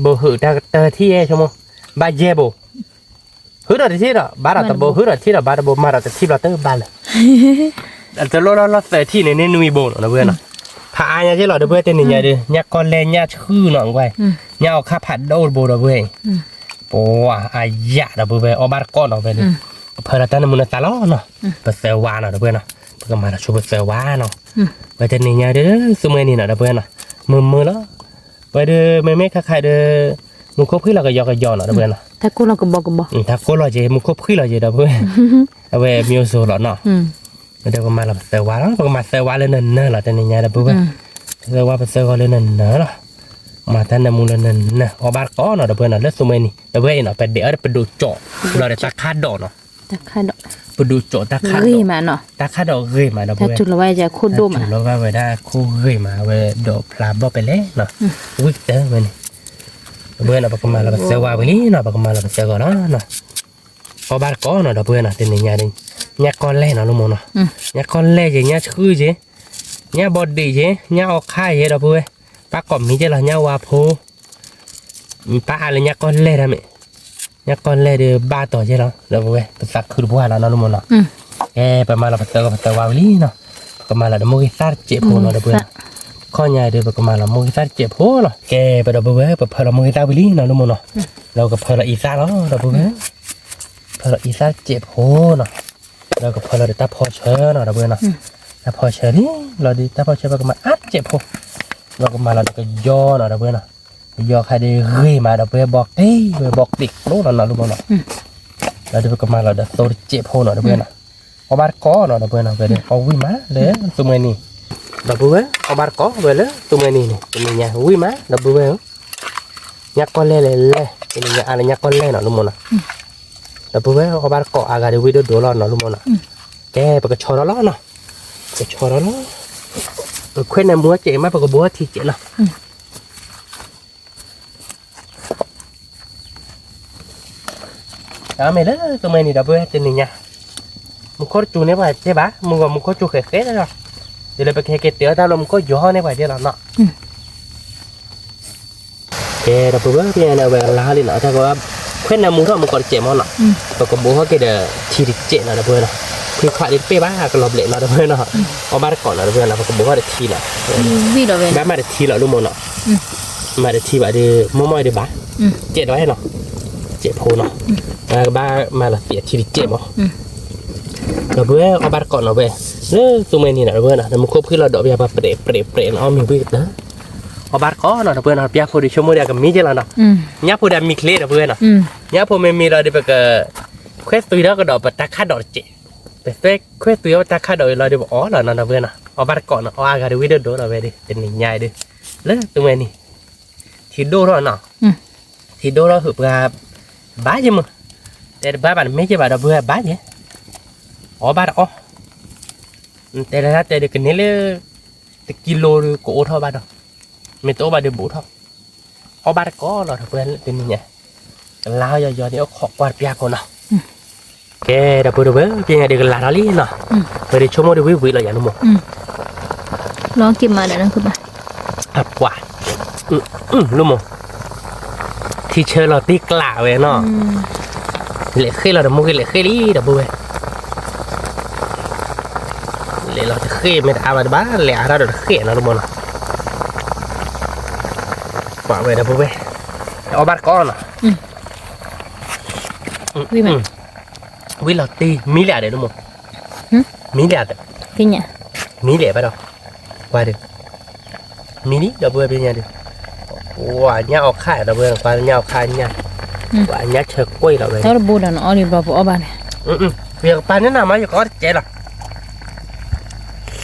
ဘိးဟုးတၢ်ကတၢၢ်ထံၣ်ယဲဆိကမိၣ်, ဘၣ်ယဲၢ်ဘိး ဟုၣ်ဒီးတထံၣ်ဒီး ဘၣ်ဒီးတဘိ ဟုၣ်ဒီးထံၣ်ဒီးဘၣ်တဘိ မၤဒီးတထံၣ်ဘျီတဘၣ်လၢၤ, တလိၣ်လၢလီၤသၢထံၣ်န့ၣ် န့ၢ်နွံဘိနီၤ ဒီပုၢ်ဝဲၢ်နီၤ, ဖးအါညါကဲလီၤ ဒီပုၢ်ဝဲၢ် တနံၤညါဒီး ညၣ်ကီၢ်လဲၢ်ညၣ်ဆှုနီၤ ကွၢ်, ညၣ်အီၣ်ခါဖးဒိၣ်တဘိ ဒီပုၢ်ဝဲၢ်, ပှၤအယၣ် ဒီပုၢ်ဝဲၢ် အီၣ်ဘၣ်တကိးနီၤ ဝဲဒီး, ပဖၢလီၤတၢ်နၢမူနသးလီၤနီၤ, ပသၢဝါနီၤ ဒီပုၢ်ဝဲၢ်နီၤ, ပကမၤလီၤဆိပသၢဝါနီၤ, ဝဲတနံၤညါဒီး သူမွဲနံၤနီၤ ဒီပုၢ်ဝဲၢ်နီၤ, မုာ်မုာ်လီၤ ဝဲဒီးမ့မ့ၢ်ခါခါဒီး မူခိၣ်ဖှံလီၤကယီကယီနီၤ ဒီပုၢ်ဝဲၢ်နီၤ, တၢ်ကိၢ်လီၤကဘီကဘီ, တၢ်ကိၢ်လီၤက့ၤ မူခိၣ်ဖှံလီၤက့ၤ ဒီပုၢ်ဝဲၢ်, အဝဲမ့ၢ်အိၣ်ဆိးလီၤနီၤ, ဒီးပကမၤလီၤပသၢဝါလီၤ ပကမၤသၢဝါလၢနၢၤနၢၤလီၤ တနံၤညါ ဒီပုၢ်ဝဲၢ်, ပသၢဝါပသၢဂီၤလၢနၢၤနၢၤလီၤ, မၤတၢ်နၢမူလၢနၢၤနၢၤ အီၣ်ဘၣ်တကိးနီၤ ဒီပုၢ်ဝဲၢ်နီၤ လၢသူမွဲနံၤ ဒီပုၢ်ဝဲၢ်အံၤနီၤ ပဒဲးအီၤဒီးပဒိးကၠီၣ် ဘျီဒီးတၢ်ခါဒီးနီၤ ပဒိးကၠီၣ်တၢ်ခါဒီး, တၢ်ခါဒီးဂ့ၤမး ဒီပုၢ်ဝဲၢ်, တၢ်တူၢ်လီၤဝဲဒၣ်ခိၣ်ဒိၣ်မး, တူၢ်လီၤဝဲဒၣ်ခိၣ်ဂ့ၤမး အဝဲဒီးဖျါဘျီၣ်ပဲလဲၣ်နီၤ, ဝံၣ်ကတၢၢ်ဝဲန့ၣ်, ဒီပုၢ်ဝဲၢ်နီၤ ပကမၤလီၤပသၢဝါဝံၤလံနီၤ ပကမၤလီၤပသၢဂီၤလီၤနီၤ, အီၣ်ဘၣ်တကိးနီၤ ဒီပုၢ်ဝဲၢ်နီၤ တနံၤညါဒ်, ညၣ်ကီၢ်လဲၢ်နီၤ လၢမိၢ်နီၤ, ညၣ်ကီၢ်လဲၢ်က့ၤ ညၣ်ဆှုက့ၤ, ညၣ်ဘီဒံးက့ၤ ညၣ်အီၣ်ခါက့ၤ ဒီပုၢ်ဝဲၢ်, ပၢ်ကိးမံၤက့ၤလီၤ ညၣ်ဝါဖိ ပၢ်အါလၢညၣ်ကီၢ်လဲၢ်တၢ်မ့ၢ်, ညၣ်ကီၢ်လဲၢ်ဒီးဘၣ်တီၤက့ၤလီၤ ဒီပုၢ်ဝဲၢ်, ပသးခုတပှၢ်လီၤနီၤ လၢမိၢ်နီၤ, ကဲ ပမၤလီၤပသၢဂီၤပသၢဝါဝံၤလံနီၤ, ပကမၤလီၤဒီးမိၢ်ဂ့ၤသၣ်တစဲးဖိနီၤ ဒီပုၢ်ဝဲၢ်, ခီညါဒီး ပကမၤလီၤမိၢ်ဂ့ၤသၣ်တစဲးဖိလီၤ, ကဲပဒီပုၢ်ဝဲၢ် ပဖၢလီၤမိၢ်ဂ့ၤသၣ်ဝံၤလံနီၤ လၢမိၢ်နီၤ, ဒီးကဖၢလီၤအံသၣ်လီၤ ဒီပုၢ်ဝဲၢ်, ဖၢလီၤအံသၣ်တစဲးဖိနီၤ, ဒီးကဖၢလီၤဒီးတၢ်ဖီဆၢနီၤ ဒီပုၢ်ဝဲၢ်နီၤ, တၢ်ဖီဆၢလံ, လီၤဒီးတၢ်ဖီဆၢ ပကမၤအါတစဲးဖိ, ဒီးကမၤလီၤဒီးကယီနီၤ ဒီပုၢ်ဝဲၢ်နီၤ, ကယီခါဒီးဂ့ၤမး ဒီပုၢ်ဝဲၢ် ဘီက့ၤကျိနီၤ လၢမိၢ်နီၤ, လီၤဒီးပကမၤလီၤဒီးသိတစဲးဖိနီၤ ဒီပုၢ်ဝဲၢ်နီၤ, အီၣ်ဘၣ်တကိးနီၤ ဒီပုၢ်ဝဲၢ်နီၤ, ဝဲဒီးအီၣ်ဝံၣ်မးလၢသူမွဲနံၤ, ဒီပုၢ်ဝဲၢ် အီၣ်ဘၣ်တကိးဝဲလၢသူမွဲနံၤန့ၣ် တနံၤညါဝံၣ်မး ဒီပုၢ်ဝဲၢ်ဧၢ, ညၣ်ကီၢ်လဲၢ်လဲၣ်လဲၣ် တနံၤညါအါလၢညၣ်ကီၢ်လဲၢ်နီၤ လၢမိၢ်နီၤ, ဒီပုၢ်ဝဲၢ် အီၣ်ဘၣ်တကိးအါဂၤဒီးဝံၣ်ဒိၣ်ဒိၣ်လီၤနီၤ လၢမိၢ်နီၤ, ကဲပကဆီထီၣ်လီၤနီၤ, ကဆီထီၣ်လီၤ, ပခွဲးနၢမူထီၣ်စဲးမး ပကဘိးထီၣ်ထံစဲးနီၤ. တၢ်မ့ၢ်လၢသုမ့ၢ်န့ၣ်ဒီပုၢ်ဝဲၢ်တနံၤညါ, မူခိၣ်တစိၤန့ၢ်ပှၤကဲဘၣ်, မုၢ်ဂီၤမူခိၣ်စိၤဃဲးဃဲးလီၤ, ဒ်လၢပကဟဲက့ၤတဲအီၣ်တၢ်လၢမူခိၣ်ယီၤဟီၣ်န့ၢ်ပှၤကဲလီၤနီၤ. ကဲဒီပုၢ်ဝဲၢ် ဖဲန့ၣ် အဝဲကလါဟီၣ်လံနီၤ, တၢ်ကဝဲ ခွဲးနၢမူထီၣ်မူကီၢ်တစဲးမ့ၢ်နီၤ, ပကဘိးဟီၣ်က့ၤဒီးထံတစဲးနီၤ ဒီပုၢ်ဝဲၢ်နီၤ, ခွံခွါဒ်တပ့ၢ်ဘၣ် ကလီၤဘျဲးနီၤ ဒီပုၢ်ဝဲၢ်နီၤ, အီၣ်ဘၣ်တကိးနီၤ ဒီပုၢ်ဝဲၢ်နီၤ, ပကဘိးဟီၣ်ဒီးထံနီၤ, ဘၣ်မၤဒီးထံလီၤလၢမိၢ်နီၤ, မၤဒီးထံဘၣ်ဒီး မိၢ်မီၢ်အံၤဒုးဘၣ်, စဲးဒီးဟဲနီၤ, စဲးဖိနီၤ, ကဘၣ်မၤလီၤသံးအထံတစဲးမ့ၢ် ဒီပုၢ်ဝဲၢ် အီၣ်ဘၣ်တကိးနီၤဝဲ, လၢသုမ့ၢ်န့ၣ်နီၤ ဒီပုၢ်ဝဲၢ်နီၤ, နမူခိၣ်ဖှံလီၤဒီးပယၤပှၤပြဲးပြဲးပြဲးနီၤ အီၣ်မ့ၤဝံၣ်ကတၢၢ်, အီၣ်ဘၣ်တကိးနီၤ ဒီပုၢ်ဝဲၢ်နီၤ, ပျၢ်ဖိဒီးဆိကမိၣ်ဒီးကမံကဲလီၤနီၤ, ညၣ်ဖိဒီးမံချ့ဒီပုၢ်ဝဲၢ်နီၤ, ညၣ်ဖိမ့ၢ်မံလီၤဒီးပက ခွဲးသွံထီၣ်ကဒီးပတၢ်ခၣ်ဒိးတစဲး, ပသွဲခွဲးသွံထီၣ်ပတၢ်ခၣ်ဒိးအံၤလီၤဒီးပအီၣ်လီၤနီၤ ဒီပုၢ်ဝဲၢ်နီၤ, အီၣ်ဘၣ်တကိးနီၤ အီၣ်အါဂၤဒီးဝံၣ်ဒိၣ်ဒိၣ်လီၤဝဲဒီး တနံၤညါအံၤဒီး, လၢသုမ့ၢ်န့ၣ် ထံဒိၣ်ထီၣ်နီၤ, ထံဒိၣ်ထီၣ်ဟုးပှၤ ဘၣ်ယမုၢ်, တဲတဘၣ်ဘၣ်တမ့ၢ်ကဲဘၣ်ဒီပုၢ်ဝဲၢ်ဘၣ်ယဲ, အီၣ်ဘၣ်တအီၣ်, တဲလၢတဲဒီးကန့ၢ်လၢ တကံလိဒုးကအိၣ်ထီၣ်ဘၣ်ဒီး, မ့ၢ်တအိၣ်ဘၣ်ဒီးဘူးထီၣ်, အီၣ်ဘၣ်တကိးလီၤဒီပုၢ်ဝဲၢ်တနံၤညါ, ကလါဟီၣ်ယီၤယီၤန့ၣ် အိၣ်ခိးကွၢ်တပျၢ်ဖိနီၤ ကဲ ဒီပုၢ်ဝဲၢ် ပညါဒုးကလၤထီၣ်လံနီၤ, ပဒုးဆိကမိၣ်ဒုးဝံၣ်ဝံၣ်လီၤယၤလၢမိၢ်, လီၤက့ၤမးဒီးနကဘၣ်, အပှၤ, လၢမိၢ်, ထံဆၢလီၤတံၢ်ကျးဝဲနီၤ, လဲၤဃ့ၢ်လီၤဒီးမိၢ်က့ၤလဲၤဃ့ၢ်လံ ဒီပုၢ်ဝဲၢ်, လဲၤလီၤတဃ့ၢ်မ့ၢ်တအါဘၣ်တဘၣ် လဲၤအါထီၣ်ဒီးတဃ့ၢ်နီၤလၢမိၢ်နီၤ, ပှၤဝဲဒီပုၢ်ဝဲၢ်, အီၣ်ဘၣ်တကိးနီၤ ဝံၣ်လီၤတံၢ် မံလၢအဒဲးလၢမိၢ်, မံလၢအဒဲး, မံလၢဘၣ်ဒီး, ကွၢ်ဒီး, မံလံဒီပုၢ်ဝဲၢ် ပညါဒီး, ဝၤညၣ်အီခါဒီပုၢ်ဝဲၢ် ကွၢ်ညၣ်အီခါညၣ်, ဝၤညၣ်ဆၢကွံာ်လီၤဝဲ, တၢ်တဘိဒီးနအီၣ်လံဘျီပအီၣ်ဘၣ်န့ၣ်, ယကပာ်န့ၢ်နၤမး ယကအီၣ်တကဲလီၤ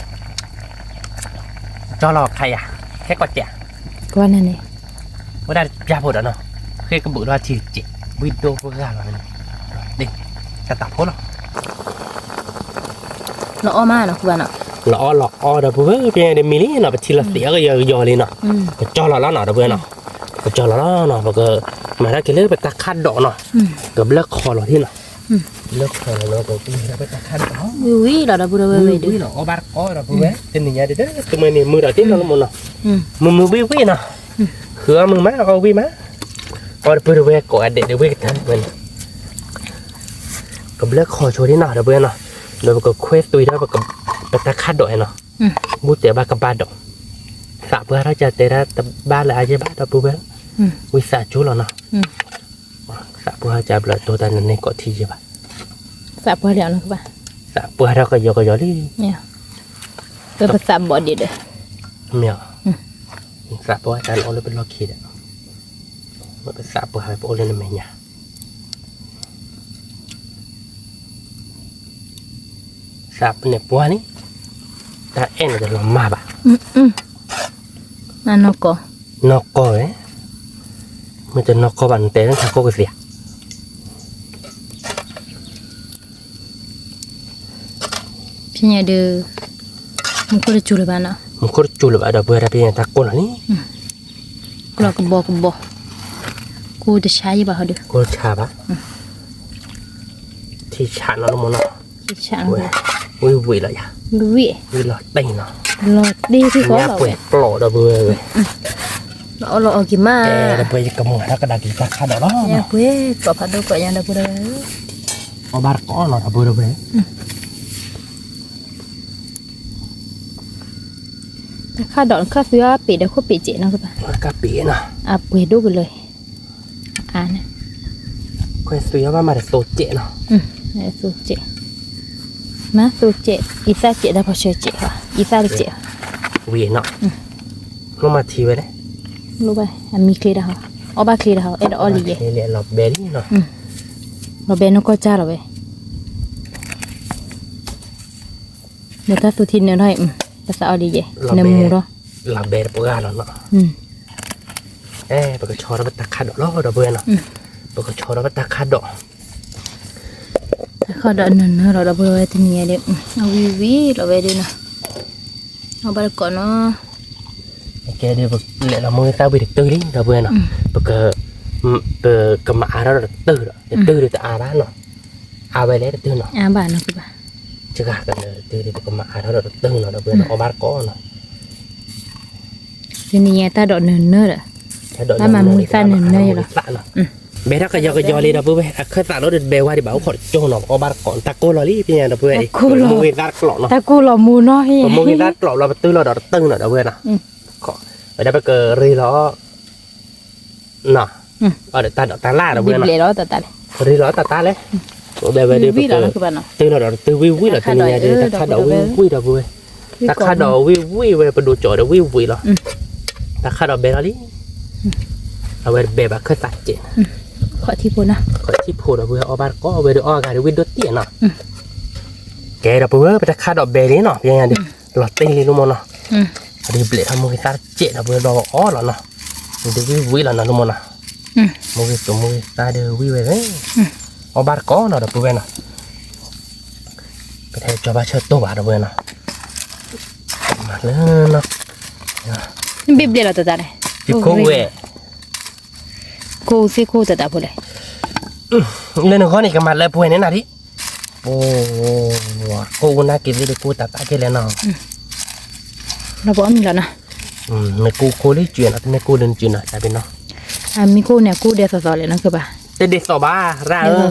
ကၠီလီၤခါယၤ, ဟဲကီးကဲ, ကွၢ်န့ၣ်န့ၣ်, ဝဲဒၣ်ပျၢ်ဖိဒီးနီၤ, ဃ့ၢ်ကဘုးလီၤထံတစဲး, ဝံၣ်ဒိၣ်ပှၢ်ဂၤလီၤန့ၣ်, တၢ်တၢ်ဖိလီၤ, လီၤအီၣ်မးနီၤ လီၤအီၣ်လီၤအီၣ်ဒီပုၢ်ဝဲၢ် ပညါဒုးမံလံနီၤ ပထံလီၤသံးအကယီၤကယီၤလံနီၤ, ကၠီလီၤလီၤနီၤ ဒီပုၢ်ဝဲၢ်နီၤ, ကၠီလီၤလီၤနီၤ ပကမၤတၢ်က့ၤလၢပတၢ်ခၣ်ဒိးနီၤ, ကဘျၢခီလီၤထံနီၤ, ဘျၢခီလီၤလီၤ ပကမၤတၢ်ပတၢ်ခၣ်ဒိးနီၤ, ဝံၣ်ဝံၣ်လီၤဒီပုၢ်ဝဲၢ်ဝဲဒုး, အီၣ်ဘၣ်တကိးဒီပုၢ်ဝဲၢ် တနံၤညါဒုး တမုၢ်နံၤမုၢ်ဒီးတ့ၢ်နီၤလၢမိၢ်နီၤ, မုၢ်မုၢ်ဝံၣ်ဝံၣ်နီၤ, ဃုအီၣ်မုၢ်မး အီၣ်ဝံၣ်မး, အီၣ်ဒီပုၢ်ဝဲၢ်ကိးဂၤဒဲးဒုးဝံၣ်ကတၢၢ်ဝဲန့ၣ် ကဘျၢခီဆိဒ်နီၤ ဒီပုၢ်ဝဲၢ်နီၤ, ဒီးပကခွဲးသွံထီၣ် ပတၢ်ခၣ်ဒိးနီၤ, ဘူးတဲဘၣ်ကဘၣ်ဒိး, သးပှၢ်ထီၣ်ကတဲဒၣ်တဘၣ်လၢအယဲၢ်ဘၣ်ဒီပုၢ်ဝဲၢ်, ဝံသးစူၤလီၤနီၤ, သးပှၢ်ကဘျီတိတၢ်နန့ၢ်ကိးထံယဲၢ်ဘၣ်, သးပှၢ်လံအီၤနီၤကဘၣ်, သးပှၢ်ထီၣ်ကယီကယီလံ, ပသးဘီၣ်ဒံးဒီး, မ့ၢ်, သးပှၢ်တၢ်နအိၣ်လၢပလီၢ်ခံဒီး, ပသးပှၢ်ဝဲပအိၣ်လၢနမဲာ်ညါ သးပန့ၣ်ပှၢ်န့ၣ်, တၢ်အဲၣ်န့ၣ်တလီၤမၢ်ဘၣ်, နီၢ်ကီၢ်, နီၢ်ကီၢ်ဝဲ, မ့ၢ်တနီၢ်ကီၢ်ဘၣ် နတဲလၢထးခိၣ်ကသ့ဧါ, ဖဲညါဒုး, မူခိၣ်တစူၤလၢၤဘၣ်နီၤ, မူခိၣ်တစူၤလၢၤဘၣ်ဒီပုၢ်ဝဲၢ် ဖဲညါတၢ်ကိၢ်လီၤန့ၣ်, ကိၢ်လီၤကဘီကဘီ, ကိၢ်တဆါယံၤဘၣ်ဟီဒုး, ကိၢ်တဆါဘၣ်, ထံဆးနီၤလၢမိၢ်နီၤ, ထံဆးနီၤ, ဝံၣ်ဝံၣ်လီၤယၤ, ဝံၣ်, ဝံၣ်လီၤတ့ၢ်နီၤ, လီၤတ့ၢ်ထံကီၢ်လီၤဝဲ, ညၣ်ပှဲၤပျီၢ်ဒီပုၢ်ဝဲၢ်ဝဲ, လီၤအီၣ်လီၤအီၣ်က့ၤမး, ဒီပုၢ်ဝဲၢ် ယကမၤတၢ်ကဒါက့ၤတၢ်ခၣ်ဒိးလီၤ, ညၣ်ပှဲၤပျီၢ်ဖးဒိၣ်ကီးညါဒီပုၢ်ဝဲၢ်, အီၣ်ဘၣ်တကိးနီၤဒီပုၢ်ဝဲၢ် တၢ်ခၣ်ဒိးနခၣ်သုအပ့ၤဒီးခိၣ်ပ့ၤစဲးနီၤကဘၣ်, ကပ့ၤနီၤ, အပှဲၤဒိၣ်ကလၢာ်, အါန့ၣ်, ခွဲးသွံအီၣ်ဘၣ်မးဒီးသိစဲးနီၤ, သိစဲး, မ့ၢ်သိစဲး, အံသၣ်စဲးတၢ်ဖီဆၢစဲး, အံသၣ်တစဲး, ဝံၤနီၤ, လိၣ်မးထံဝဲလဲၣ်, လိၣ်ဘၣ်, အမံချ့တၢ်ဟီ, အီၣ်ဘၣ်ချ့တၢ်ဟီ, အဲၣ်ဒိးအီၣ်လံယဲ, လီၤဘဲလံနီၤ, လီၤဘဲနကီၢ်ကၢ်လီၤဝဲ နတၢ်သူထံနၢထီၣ်အံၤ, ပသးအီၣ်ဒ်ယဲ, နမူထီၣ်, လီၤဘဲတပှၢ်လီၤနီၤ, အဲ ပကဆီထီၣ်ပတၢ်ခၣ်ဒိးလီၤ ဒီပုၢ်ဝဲၢ်နီၤ, ပကဆီထီၣ်ပတၢ်ခၣ်ဒိး, တၢ်ခၣ်ဒိးနၢၤနၢၤလီၤ ဒီပုၢ်ဝဲၢ် တနံၤညါဒီး, အဝံၤဝံၤလီၤဝဲဒၣ်နီၤ, အီၣ်ဘၣ်တကိးနီၤ. ကဲဒ်ပလဲၤလီၤမူသၣ်ဝံၤတတုၤလံ ဒီပုၢ်ဝဲၢ်နီၤ, ပက ပကမၤအါထီၣ်ဒီးတတုၤဒီး တတုၤဒီးတအါဘၣ်နီၤ, အါဝဲလဲၣ်တတုၤနီၤ, အါဘၣ်နီၤကဘၣ်, စဂၤကနၢၤတတုၤဒ် ပကမၤအါထီၣ်ဒီးတတုၤနီၤ ဒီပုၢ်ဝဲၢ်နီၤ, အီၣ်ဘၣ်တကိးနီၤ. တနံၤညါတၢ်ဒိးနၢၤနၢၤဒီး ဘၣ်မၤမူသၣ်နၢၤနၢၤယလီၤ. ဘဲထီၣ်ကယီကယီလံ ဒီပုၢ်ဝဲၢ်, အခၢၣ်သးလိဒီးတဘဲဝါဒံးဘၣ် အိၣ်ခိးတကၠိနီၤ, အီၣ်ဘၣ်တကိး တၢ်ကိၢ်လီၤလံ ဖဲညါ ဒီပုၢ်ဝဲၢ်အံၤ, မူဂ့ၤသၣ်တကျိးနီၤ, တၢ်ကိၢ်လီၤမူနီၤ ဖဲညါ မူဂ့ၤသၣ်တကျိးဘျီ ပတုၤလီၤဒီးတတုၤနီၤ ဒီပုၢ်ဝဲၢ်နီၤ, ဝဲဒၣ်ပကရ့လီၤ နီၤ, အီၣ်ဒီးတၢ်ဒိးတၢ်လၢ် ဒီပုၢ်ဝဲၢ်နီၤ, ရ့လီၤတၢ်တၢ်လဲၣ်, ဒီးဝဲဒၣ်ပက တုၤလီၤဒီးတတုၤဝံၣ်ဝံၣ်လီၤ တနံၤညါဒ် တၢ်ခးဒိးဝံၣ်ဝံၣ် ဒီပုၢ်ဝဲၢ်, တၢ်ခးဒိးဝံၣ်ဝံၣ်ဝဲ ပဒိးကၠီဒီးဝံၣ်ဝံၣ်လီၤ, တၢ်ခးဒိးဘဲလီၤလံ, အဝဲတဘဲဘၣ် ခၢၣ်သးစဲး, ခီၣ်ထံဖိ ဒီပုၢ်ဝဲၢ် အီၣ်ဘၣ်တကိး ဝဲဒၣ်အီၣ်ဂၤဒီးဝံၣ်ဒိၣ်တံၢ်နီၤ, ကဲ ဒီပုၢ်ဝဲၢ် ပတၢ်ခးဒိးဘဲလံနီၤ ဖဲညါဒ် လီၤတ့ၢ်လံ လၢမိၢ်နီၤ, ဒ်ဘျဲးထီၣ်မူဂ့ၤသၣ်တစဲး ဒီပုၢ်ဝဲၢ် ဘျီအီၣ်လီၤနီၤ, ဒ်ဝံၣ်ဝံၣ်လီၤနီၤ လၢမိၢ်နီၤ, မူဂ့ၤကမူဂ့ၤသၣ်ဒီးဝံၣ်ဝဲဝဲ, အီၣ်ဘၣ်တကိးနီၤ ဒီပုၢ်ဝဲၢ်နီၤ, ပတဟဲကၠီဘၣ်ဆၢတိၢ်ဘၣ် ဒီပုၢ်ဝဲၢ်နီၤ, မၤလၢနီၤ, ဘ့ၣ်ဘျဲးလီၤတၢ်တၢ်န့ၣ်, ယခိၣ်ဝဲ ကိၢ်သ့ၣ်ခိၣ်တၢ်တၢ်ဖိလဲၣ်, လၢနဂီၢ်န့ၣ် ကမၤလၢပှဲၤန့ၣ်နၤဒ်, ပကိၢ်နာ်က့ၤသ့ၣ်တကိၢ်တၢ်တၢ်ကဲလဲၣ်နီၤ, လီၤပအီၣ်မ့ၤလီၤနီၤ, မ့ၢ်ကိၢ်ခိၣ်လံစၢၤနီၤ တမ့ၢ်ကိၢ်လၢနစၢၤနီၤ တၢ်ဘ့ၣ်နီၤ, အမ့ၢ်ကိၢ်န့ၣ် အကိၢ်ဒဲးသီသီလဲၣ်နီၤ ကဘၣ်, တဒဲးသီဘၣ် ရၣ်ဧၢ, ဒဲးသီ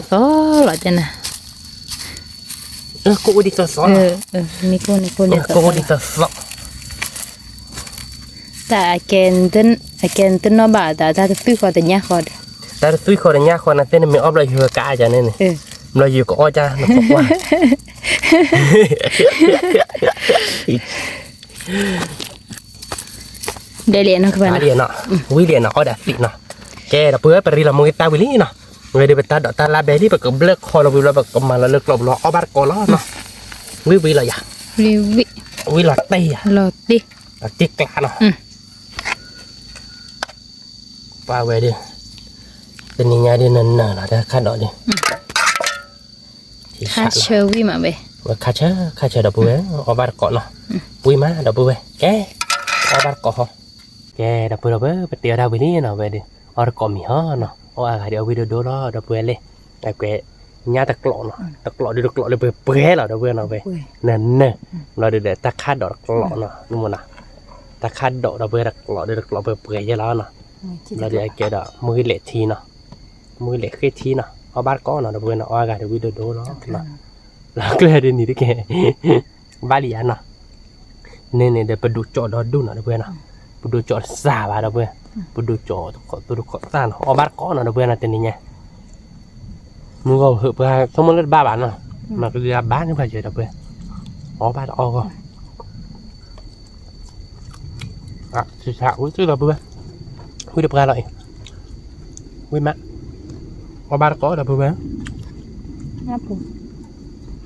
သီလီၤတဲနၤ, ကိၢ်အိၣ်ဒ်သီသီ, မ့ၢ်ကိၢ်န့ၣ် ကိၢ်န့ၣ် ကိၢ်အိၣ်ဒ်သီသီ တၢ်အကဲ, အကဲတနီၣ်ဘၣ် တၢ်တသွံၣ်ဃီတညၣ်ဃီဒီး, တၢ်တသွံၣ်ဃီတညၣ်ဃီ နသ့ၣ်နမ့ၢ်အီၣ်ဘျီယွၤကါအါကန့ၣ်န့ၣ်, ဘျီယွၤကအီၣ်ကနကွၢ်, ဒဲးလံနီၤ ကဘၣ်လံနီၤ, ဝံၤလံနီၤ အီၣ်ဒၣ်သံနီၤ, ကဲဒီပုၢ်ဝဲၢ် ပရ့လီၤမူဂ့ၤသၣ်ဝံၤလံနီၤ, ဝဲဒၣ်ပတၢ်ဒိးတၢ်လၢ်ဘဲလံ ပကဘျၢၣ်ခီလီၤဝံၤဘျီ ပကမၤလီၤလၢကျိးဘျီ အီၣ်ဘၣ်တကိးလီၤနီၤ, ဝံၤဝံၤလီၤယၤ, ဝံၤလီၤတ့ၢ်ယၤ, လီၤတ့ၢ်ကျါနီၤ, ပှၤဝဲဒၣ်, တနံၤညါဒ်နနၢၤလီၤ တၢ်ခးဒိးဒ်, ခါဆၢဝံၤမးဝဲ, ဝဲခါဆၢ ခါဆၢဒီပုၢ်ဝဲၢ် အီၣ်ဘၣ်တကိးနီၤ, ဝံၤမးဒီပုၢ်ဝဲၢ် ကဲ, အီၣ်ဘၣ်တကိးဟီ, ကဲဒီပုၢ်ဝဲၢ် ပတ့အီၣ်ဒၣ်ဝံၤလံနီၤ ဝဲဒၣ်, အီၣ်တကိးမံၤဟီနီၤ အီၣ်အဂၤဒီးအဝံၣ်ဒိၣ်ဒိၣ်လီၤ ဒီပုၢ်ဝဲၢ်လံ, အကွဲး, ညၣ်တကျိးနီၤ တကျိးဒုးတကျိးလၢပှဲၤပှဲၤလီၤ ဒီပုၢ်ဝဲၢ်နီၤ ဝဲ, နနၢၤ, ဘျီဒုးဒီးတၢ်ခးဒိးတကျိးနီၤ နမ့ၢ်နီၤ, တၢ်ခးဒိးဒီပုၢ်ဝဲၢ်တကျိးဒုးတကျိးပှဲၤပှဲၤယဲလီၤနီၤ, ဘျီဒုးအကဲဒီး မူဂ့ၤလဲၤထံနီၤ, မူဂ့ၤလဲၤဃ့ထံနီၤ အီၣ်ဘၣ်တကိးနီၤ ဒီပုၢ်ဝဲၢ်နီၤ အီၣ်အဂၤဒီးဝံၣ်ဒိၣ်ဒိၣ်လီၤ, လီၤကျဲဒ်နံၤတကဲ ဘၣ်လံယါနီၤ, န့ၣ်န့ၣ်ဒီးပဒိးကၠီးဒီဒူၣ်နီၤ ဒီပုၢ်ဝဲၢ်နီၤ, ပဒိးကၠီးတစှၤဘၣ် ဒီပုၢ်ဝဲၢ်, ပဒိးကၠီးတခိးသူတခိးသၣ်နီၤ အီၣ်ဘၣ်တကိးနီၤ ဒီပုၢ်ဝဲၢ်နီၤ တနံၤညါ, မုၢ်ဂီၤဟၢးပှၤဆိကမိၣ်လၢတဘၣ်ဘၣ်နီၤ, မၤကဒုးအဘၣ်န့ၢ်ပှၤယဲ ဒီပုၢ်ဝဲၢ်, အီၣ်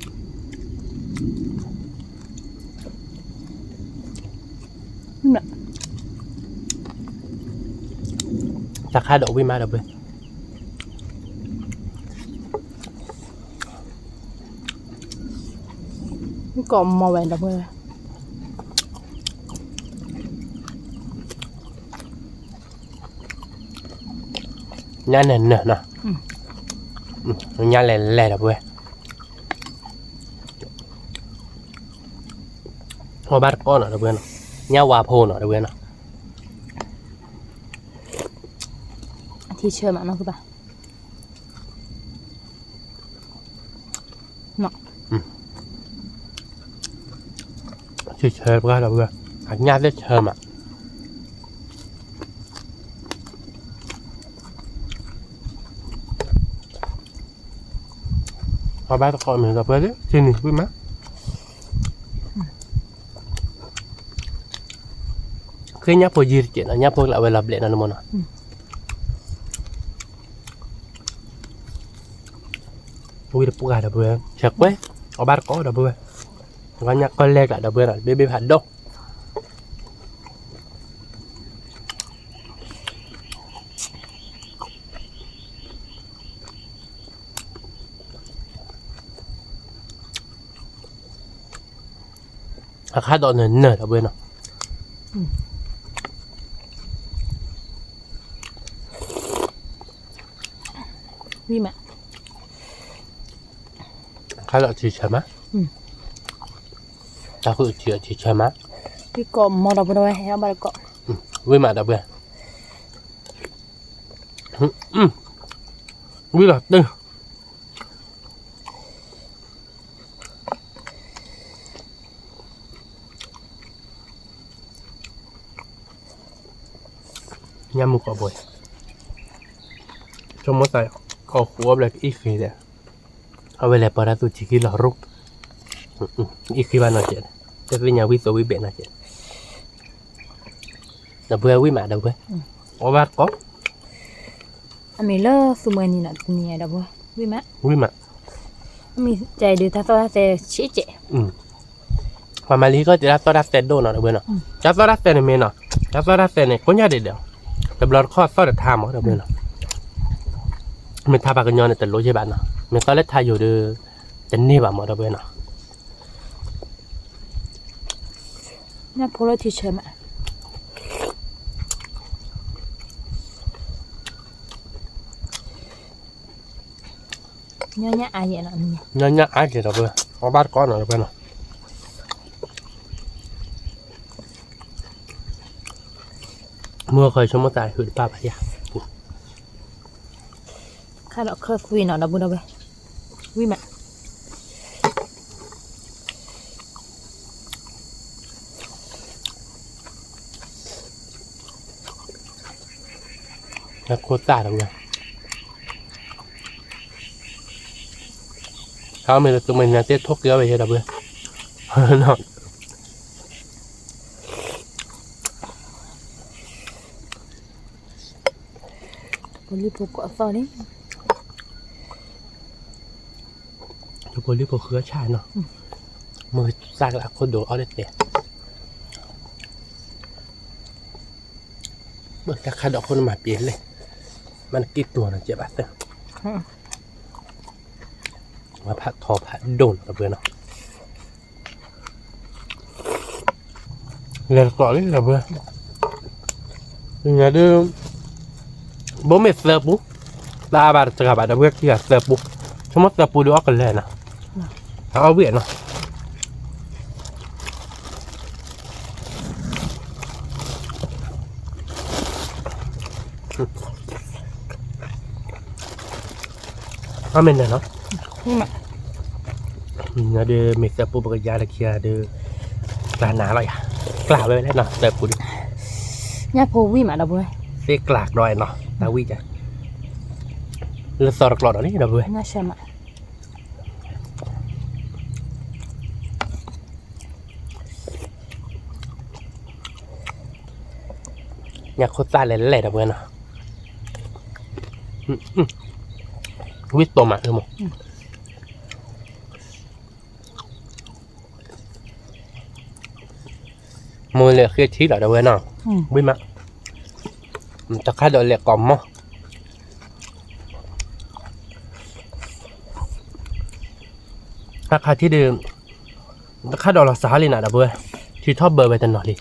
ဘၣ်တအီၣ်ဂီၢ် ဆံဆးဝံသုဒီပုၢ်ဝဲၢ်, ဝံတပှၢ်လီၤအံၤ, ဝံမး, အီၣ်ဘၣ်တကိးဒီပုၢ်ဝဲၢ်, တၢ်ခးဒိးဝံမးဒီပုၢ်ဝဲၢ် ကိးမီၤဝဲဒီပုၢ်ဝဲၢ်, ညါန့ၣ်နၢၤနီၤ, ညါလဲၤလဲၤဒီပုၢ်ဝဲၢ်, အီၣ်ဘၣ်တကိးနီၤ ဒီပုၢ်ဝဲၢ်နီၤ, ညါဝါဖိနီၤ ဒီပုၢ်ဝဲၢ်နီၤ, အထံဆၢမးနီၤကဘၣ် ဆၢပှၢ်ဒီပုၢ်ဝဲၢ်, အညၣ်သ့ၣ်ဆၢမး, အီၣ်ဘၣ်တကိးမ့ၢ်ဒီပုၢ်ဝဲၢ်လၢ ထံနံၤဝံမး, ဃ့ညၣ်ဖိယံၤတကဲးနီၤ ညၣ်ဖိကျါဝဲလီၤဘျဲးနီၤ နမ့ၢ်နီၤ ဝံတပှၢ်ဒီပုၢ်ဝဲၢ် ဆၢကွဲး အီၣ်ဘၣ်တကိးဒီပုၢ်ဝဲၢ်, ဝဲညၣ်ကီၢ်လဲၢ်ကျါဒီပုၢ်ဝဲၢ်နီၤ ဘ့ၣ်ဘ့ၣ်ဖးဒိၣ် အခါဒီးနၢၤနၢၤဒီပုၢ်ဝဲၢ်နီၤ, ဝံၤမး, အခါဒီးထံဆၢမး, တၢ်ဃုထံအထံဆၢမး, ဝံၤကိးမီၤဒီပုၢ်ဝဲၢ် ဟဲအီၣ်ဘၣ်တကိး, ဝံၤမးဒီပုၢ်ဝဲၢ်, ဝံၤလီၤတၢ် ညၣ်မုၢ်ကိးဘိ, ဆိကမိၣ်သး ကီၢ်ဃူအီၣ်ဘျဲၣ်ကအံၣ်ဃ့ဒီး, အဝဲလဲၤပၢတၢ်သူၣ်ထံကံၢ်လီၤရူၣ်, အံၣ်ဃ့ဘၣ်နီၤကဲး, တသ့ၣ်ညါဝံၣ်သိဝံၣ်ဘဲးနီၤကဲး, ဒီပုၢ်ဝဲၢ်ဝံၣ်မးဒီပုၢ်ဝဲၢ်, အီၣ်ဘၣ်တကိး အမ့ၢ်လၢသူမွဲနံၤနီၤ တနံၤဒီပုၢ်ဝဲၢ် ဝံၣ်မး, ဝံၣ်မး, အမ့ၢ်တၢ်အံၤဒုးတၢ်သီၣ်တၢ်သဲဆံးကဲး, ပှၤမၤလံကီၢ်တ့တၢ်သီၣ်တၢ်သဲဒိၣ်နီၤဒီပုၢ်ဝဲၢ်နီၤ, တၢ်သီၣ်တၢ်သဲန့ၣ်မ့ၢ်နီၤ, တၢ်သီၣ်တၢ်သဲန့ၣ် ကိညၣ်ဒဲးဒီး, တဘျီတခီၣ်သီၣ်တထါမးဒီပုၢ်ဝဲၢ်နီၤ, မ့ၢ်ထါပှၤကညီန့ၣ်တလိၣ်ယဲၢ်ဘၣ်နီၤ, မ့ၢ်သီၣ်လၢထါယိာ်ဒီး, တန့ၢ်ဘၣ်မးဒီပုၢ်ဝဲၢ်နီၤ ညၣ်ဖိလၢထံဆၢမး, ညီညၣ်အါယဲၢ်နီၤ, ညီညၣ်အါယဲၢ်ဒီပုၢ်ဝဲၢ်, အီၣ်ဘၣ်တကိးနီၤဒီပုၢ်ဝဲၢ်နီၤ, မုၢ်ဃီဆိကမိၣ်သးဟုးတပၢ်ဘၣ်ယၤ, ခါဒီးခၢၣ်သွံၣ်နီၤဒီပုၢ်ဝဲၢ်, ဝံၣ်မး ညၣ်ခိၣ်သၣ်ဒီပုၢ်ဝဲၢ်, ဟါမ့ၢ်လၢသူမွဲနၤသ့ၣ်ထိၣ်က့ၤအီၣ်ဝဲယဲဒီပုၢ်ဝဲၢ်, ဖိလံၤဖိကိးသီၣ်န့ၣ်, ဖိလံၤဖိဃုအီၣ်ဆၣ်နီၤ, မုၢ်သၣ်ကလးခိၣ်ဒိးအီၣ်တတဲာ်, တၢ်ခါဒီးခိၣ်နမၤပျဲၤလဲၣ်, မ့ၢ်နက့ၤတိၤနီၤကဲဘၣ်သၢ, မၤဖးထီဖးဒိၣ်နီၤဒီပုၢ်ဝဲၢ်နီၤ လဲၤတကျိးလံဒီပုၢ်ဝဲၢ်, ညါဒုး, ဘိမ့ၢ်သၢပူ, တၢ်အါဘၣ်တစှၤဘၣ်ဒီပုၢ်ဝဲၢ်ခံဂၤသၢပူ, ဆိကမိၣ်သၢပူဒုးအီၣ်ကလဲာ်နီၤ, အီၣ်ဝံၣ်နီၤ အီၣ်မ့ၢ်နၢၤနီၤ, ဒုးမ့ၢ်သၢပူပကယါတခံဂၤဒုး, ကျါနၤလီၤယၤ, ကျါဝဲလဲၣ်နီၤ သၢပူဒုး, ညၣ်ဖိဝံၣ်မးဒီပုၢ်ဝဲၢ်, သ့ကျါကဒီးနီၤ တၢ်ဝံၣ်ကါ, လၢသီတကျိးဒီးလံဒီပုၢ်ဝဲၢ်, ညၣ်ခိၣ်သၣ်လဲၣ်လဲၣ် ဒီပုၢ်ဝဲၢ်နီၤ, ဝံၣ်တိၤမးလၢမး, မိၢ်လဲၤဃ့ထံလီၤဒီပုၢ်ဝဲၢ်နီၤ, ဝံၣ်မး, တခါဒီးလဲၤကိးမီၤ, တၢ်ခါထံဒုး, တခါဒီးလီၤစးလံနၤဒီပုၢ်ဝဲၢ်, ထံထီၣ်ဘၢဝဲတနီၤလံ,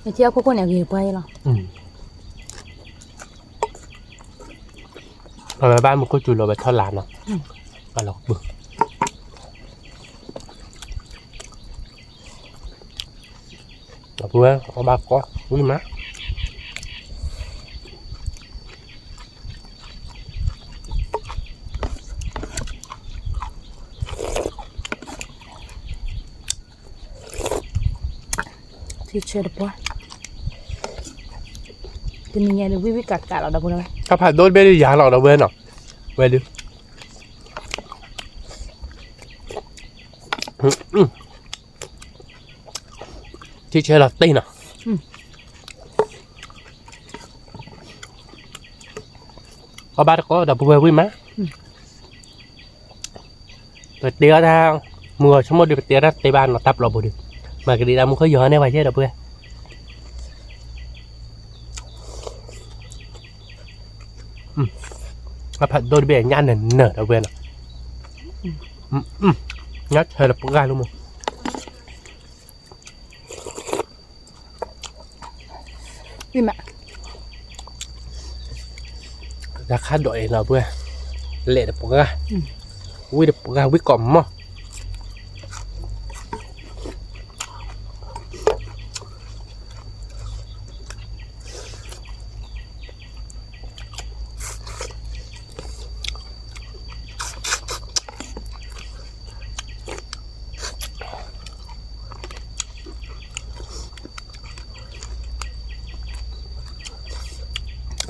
ထံအခိၣ်ခိၣ်န့ၣ် အဂ့ၤပှၤအံၤလီၤ, အဝဲဘၣ်မူခိၣ်စူၤလီၤဝဲထီၣ်လါနီၤ, အလီၤကပူၤ ဒီပုၢ်ဝဲၢ် အီၣ်ဘၣ်ကီ ဝံၣ်မး, ထံဆၢတပှၢ်, တနံၤညါဒုးဝံၣ်ဝံၣ်ကးကးလီၤဒီပုၢ်ဝဲၢ်, တၢ်ဖးဒိၣ်တဘ့ၣ်ဒုးယၤလီၤဒီပုၢ်ဝဲၢ်နီၤ, ဝဲဒုး ထံဆၢလီၤတ့ၢ်နီၤ, အီၣ်ဘၣ်တကီဒီပုၢ်ဝဲၢ်ဝံၣ်မး, ပတဲအီၣ်တၢ်, မုၢ်ဂီၤဆိကမိၣ်ဒုး ပတဲအီၣ်တၢ်တ့ဘၣ်နီၤ တၢ်ပျီပူၤဒုး, မၤကဒံးဒၣ်မူခိၣ်ယီၤန့ၢ်ဝဲယဲၢ်ဒီပုၢ်ဝဲၢ် အဖးဒိၣ်တဘ့ၣ်ညၣ်နၢၤနၢၤဒီပုၢ်ဝဲၢ်နီၤ, ညါဆၢတပှၢ်လၢမး, တၢ်ခါဒီးအံၤလီၤပှဲၤ, လဲၤတပှၢ်, ဝံၣ်တပှၢ် ဝံၣ်ကိးမီၢ်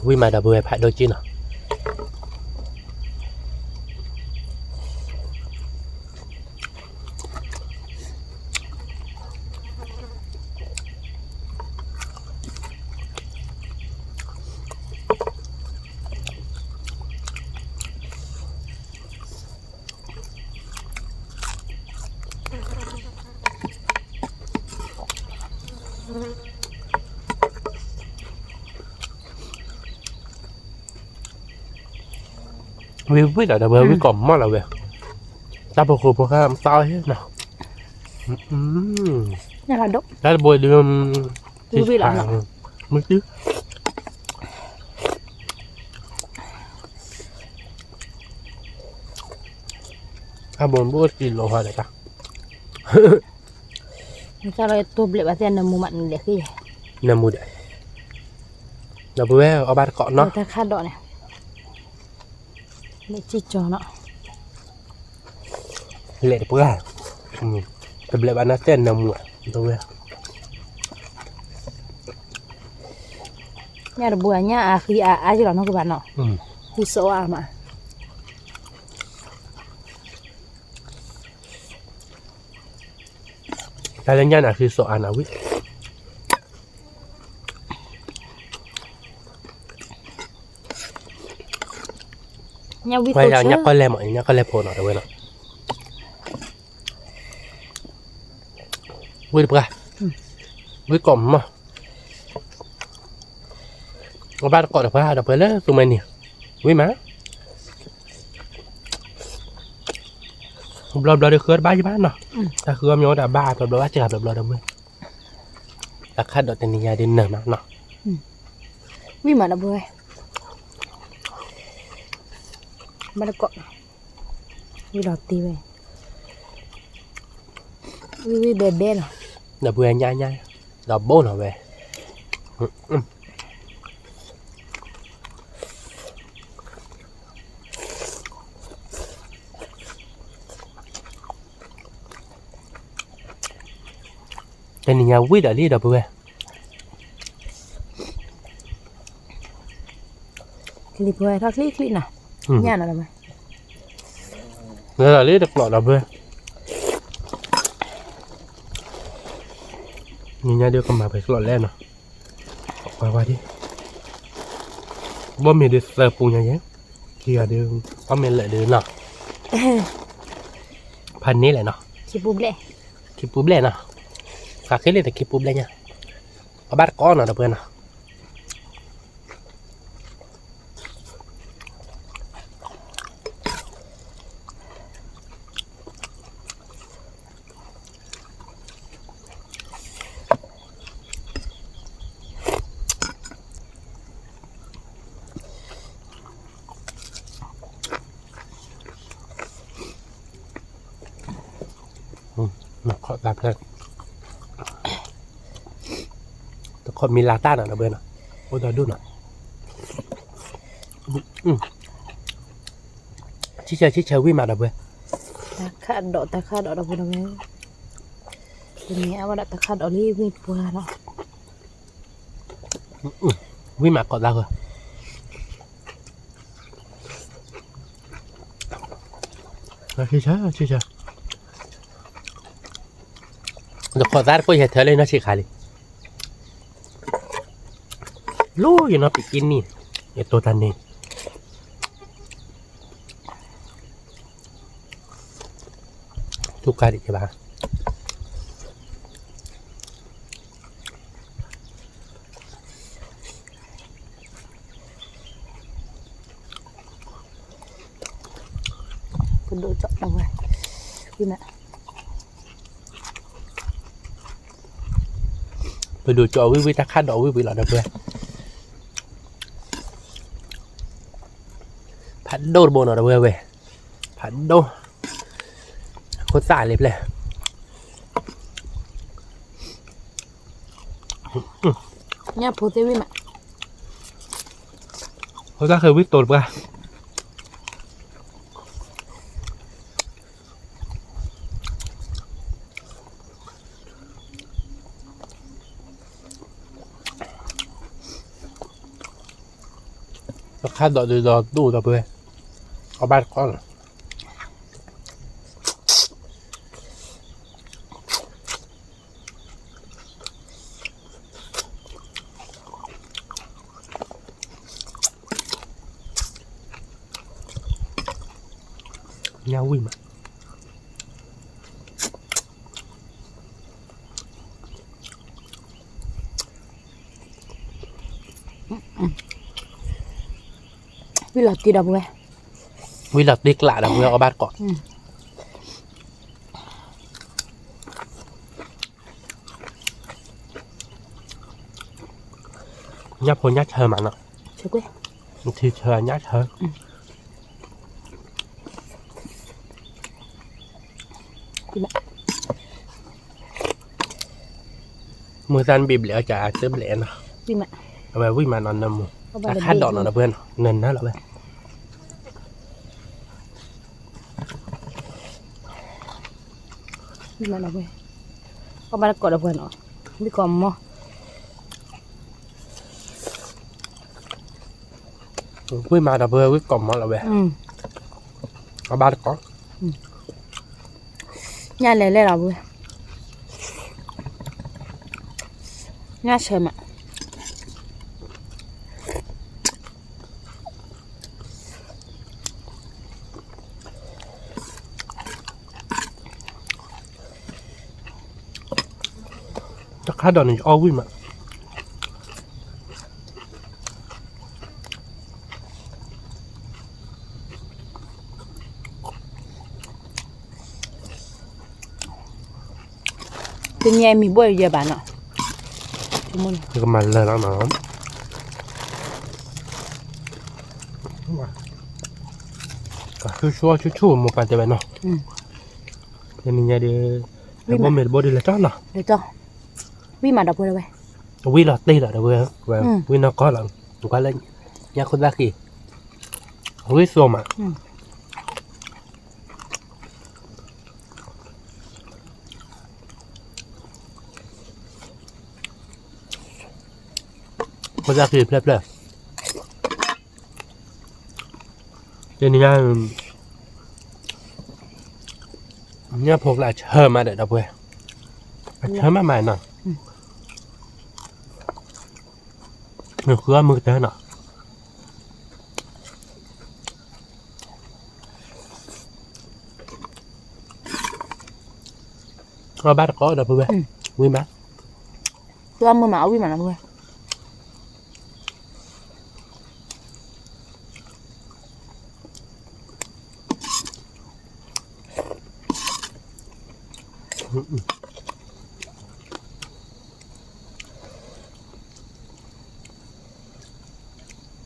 ဝံၣ်မးဒီပုၢ်ဝဲၢ်ဖးဒိၣ်က့နီၤ. ဝံၣ်ဝံၣ်ဒီး ဒီပုၢ်ဝဲၢ် ဝံၣ်ကိးမီၢ်လီၤဝဲ, တၢ်ဖိဃိဖိဃၢ်မတၢ်အီၣ်ဟ့ၣ်နီၤ, တၢ်တဘိဒုး ဝံၣ်ဝံၣ်လီၤနီၤ, မုၢ်တုၤ အဘိဘိတကံလိၤဟီဒီးတၢ်, နတၢ်လီၤတိၢ်ဘျဲးဘၣ်သ့ၣ်နမူမးနလဲၤဃ့, နမူဒီး, ဒီပုၢ်ဝဲၢ်အီၣ်ဘၣ်တကိးနီၤ, တၢ်ခါဒီးန့ၣ်, လဲၤကံၢ်ကၠီနီၤ, လဲၤတပှၢ်, တဘျဲးဘၣ်နသ့ၣ်နမူ, ဒီပုၢ်ဝဲၢ် ညၣ်တဘိညၣ်အဃံအါအါက့လီၤနီၢ်ကဘၣ်နီၤ, ဃုစိးအါမး တၢ်လၢညၣ်န့ၣ် အဃံစိးအါန့ၣ်ဝံၣ်, ညၣ်ဝံၣ်သိဆၢ ညၣ်ကီၢ်လဲၢ်မး ညၣ်ကီၢ်လဲၢ်ဖိနီၤ တဝဲနီၤ, ဝံၣ်တပှၢ်, ဝံၣ်ကိးမီၢ်, အီၣ်ဘၣ်တကိးတပှၢ် ဒီပုၢ်ဝဲၢ်လၢသူမၤန့ၣ်, ဝံၣ်မး ဘျီဘျီဒီးဃုအီၣ်တဘၣ်ယဘၣ်နီၤ, တၢ်ဃုအီၣ်မ့ၢ်အိၣ်ဒီးဘၣ် ဘျီဘျီဘၣ်စှၤဘျီဘျီဒီပုၢ်ဝဲၢ်, တၢ်ခါဒီးတနံၤညါဒုးနၢၤမးနီၤ, ဝံၣ်မးဒီပုၢ်ဝဲၢ်, ဘၣ်တကိး, ဝံၣ်လီၤတံၢ်ဝဲ, ဝံၣ်ဝံၣ်ဘဲဘဲလီၤ, ဒီပုၢ်ဝဲၢ်ညါညါ, ဒီးဘိလီၤဝဲ တနံၤညါဝံၣ်ဒီးလံ ဒီပုၢ်ဝဲၢ်, ကလံၤပှဲၤထီၣ်ချံချံနီၤ, ညၣ်နီၤ, လၢလီၤလံတကျိး ဒီပုၢ်ဝဲၢ်, နံၤညါဒုးကမၤပှဲၤကျိးလဲၣ်နီၤ, ကွၢ်ကွၢ်ဒံး, ဘီၣ်မ့ၤဒုးသၢပူညါယဲ, ခံဂၤဒုး, ဘီၣ်မ့ၤလၢာ်ဒုးနီၤ, ဖးန့ၢ်လဲၣ်နီၤ, ခံပူဘျဲၣ်, ခံပူဘျဲၣ်နီၤ, ဃးဃ့လံတခံပူဘျဲၣ်ညါ, အီၣ်ဘၣ်တကိးနီၤ ဒီပုၢ်ဝဲၢ်နီၤ နခီၣ်တၢ်ဖျဲၣ်, တခီၣ်မံၤလၤတၢ်နီၤ ဒီပုၢ်ဝဲၢ်နီၤ, အိၣ်ဒီဒူၣ်နီၤ, ဆံၣ်ဆၢဆံၣ်ဆၢဝံၣ်မး ဒီပုၢ်ဝဲၢ်, တၢ်ခါဒီးတၢ်ခါဒီး ဒီပုၢ်ဝဲၢ်, တနံၤအဝဲဒၣ်တၢ်ခါဒီးလံဝံၣ်ပှၢ်နီၤ, ဝံၣ်မးခီၣ်တၢ်ဃၢၤ ဆံၣ်ဆၢ ဆံၣ်ဆၢ, တခီၣ်သါတခိၣ်ယဟဲထၢလၢနီၢ်ဆံးခါလံ, လီၤယနီၢ်ပံးကံနံၣ်, ယတိၢ်တၢ်န့ၣ်, ထူၣ်ကါဒံးကဘၣ် ပဒိၣ်ကၠီၣ်ဝဲ, ဝံၣ်မး, ပဒိၣ်ကၠီဝံၤဝံၤ တၢ်ခါဒီးဝံၤဝံၤလီၤ ဒီပုၢ်ဝဲၢ်, ဖးဒိၣ်တဘိနီၤ ဒီပုၢ်ဝဲၢ်, ဖးဒိၣ်, ခိၣ်သၣ်လံဖျဲၣ်, ညၣ်ဖိသ့ၣ်ဝံၣ်မး, ဖိသၣ်ဃဲဝံၣ်တိၤတပှၢ် တခါဒီးဒုးဒီးဒိၣ်ဒီးပှဲၤ, အီၣ်ဘၣ်တကိးလီၤ, ညၣ်ဝံၣ်မး ဝံၣ်လီၤတံၢ်ဒီးပဝဲ, ဝံၣ်လီၤတံၢ်ကျးဒီးပဝဲအီၣ်ဘၣ်တကိး, ညၣ်ဖိညၣ်ဆၢမးနီၤ, ထံဆၢညၣ်ဆၢ မုၢ်သၣ်နဘံၣ်ဘျဲးအီၣ်ကၢ်အတဘျဲးနီၤ, အဝဲဝံၣ်မးနီၤ နၢမူ, အခါဒီးနီၤဒီပုၢ်ဝဲၢ်နီၤ နၢနၢလီၤဝဲ အီၣ်ဘၣ်တကိးဒီပုၢ်ဝဲၢ်နီၤ, ဝံၣ်ကိးမီၢ်, ဝံၣ်မးဒီပုၢ်ဝဲၢ် ဝံၣ်ကိးမီၢ်လီၤဝဲ, အီၣ်ဘၣ်တကိး, ညၣ်လဲၤလဲၣ်လီၤပုၢ်ဝဲၢ်, ညၣ်ဆၢမး တခါဒီးန့ၣ် ယအီၣ်ဝံၣ်မး, တနံၤအံၤမံၤဘိၣ်ယဲဘၣ်နီၤ, ယကမၤလၢာ်လီၤနီၤ, ကဆူၣ်ဆူၣ်ဆူၣ်ဆူၣ် မိၢ်ပၢ်တဲဝဲနီၤ, တနံၤညါဒီး တဘိမ့ၢ်တဘိဒီးလဲၤတီၢ်နီၤ, ဝံၣ်မးဒီပုၢ်ဝဲၢ်, ဝံၣ်လီၤတံၢ်လီၤဒီပုၢ်ဝဲၢ်, ဝံၣ်နီၢ်ကီၢ်လီၤ, ကွၢ်လၢ ညၣ်ခိၣ်သၣ်ဃံ, ဝံၣ်သိမး ခိၣ်သၣ်ဃံဖျၢၣ်ဖျၢၣ်, တနံၤညါ ညၣ်ဖိကျါအဆၢမးဒီး ဒီပုၢ်ဝဲၢ်, အဆၢမးမးနီၤ, နဃုအီၣ်မုၢ်ကတၢၢ်နီၤ, အီၣ်ဘၣ်တကိးဒီပုၢ်ဝဲၢ်, ဝံၣ်မး, သူအီၣ်မုၢ်မး အဝံၣ်မးနီၤ ပုၢ်ဝဲၢ်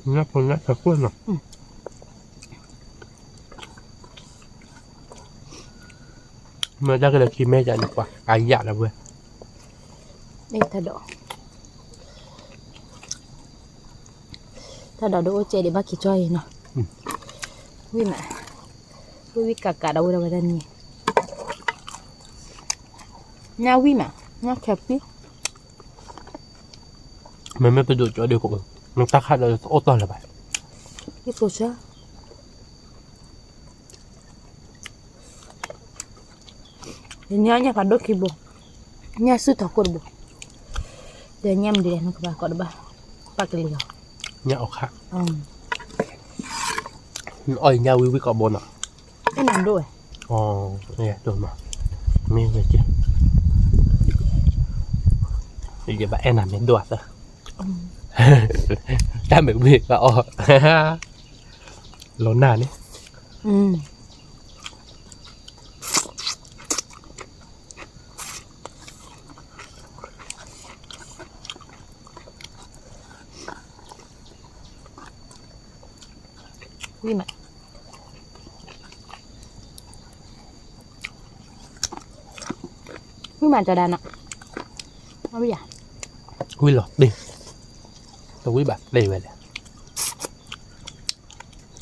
ညၣ်ဖိညၣ်ဆၢခိၣ်နီၤ, မ့ၢ်တၢ်ကလဲၤခံမ့ၢ်ကန့ၣ် ပှၤအယၣ်လီၤဝဲ, တၢ်ဒိး တၢ်ဒိးဒိၣ်အိၣ်ကဲဒံးဘၣ်က့ၤကၠီအံၤနီၤ, ဝံၣ်မး, ဝံၣ်ဝံၣ်ကးကးဒီးဝဲဒၣ်ဝဲဒၣ်န့ၣ်, ညၣ်ဝံၣ်မး, ညၣ်ခဲပံ, မ့မ့ၢ်ပဒိၣ်ကၠီဒုးကအိၣ်, မ့ၢ်တၢ်ခါဒီးအိၣ်တီၢ်လၢၤဘၣ်, ယသိဆၢ ယညၣ်ညၣ်ဖးဒိၣ်ခံဘိ, ညၣ်စုထီၣ်ခိၣ်တဘိ, ဒီးညၣ်မနုၤလဲၣ် နကဘၣ်ကိးတဘၣ်, ပာ်ကလံၤလီၤ, ညၣ်အီၣ်ခါ, နအီၣ်ညၣ်ဝံၣ်ဝံၣ်ကိးဘိနီၤ, အဲၣ်နၤဒိၣ်ဝဲ, မ့ၢ်ဝဲက့ၤ, ယဘၣ်အဲၣ်နၤမ့ၢ်ဒိၣ်အသၢ, တၢ်မ့ၢ်ဝံၣ်ဘၣ်အီၣ် လီၤနၢ်န့ၣ်, အၢ, အၢ, ဝံၣ်မး, ဝံၣ်မးကၠီဒါနီၤ, ဝံၣ်ယၤ, ဝံၣ်လီၤတ့ၢ်, တဝံၣ်ဘၣ်တ့ၢ်ဝဲလဲၣ်,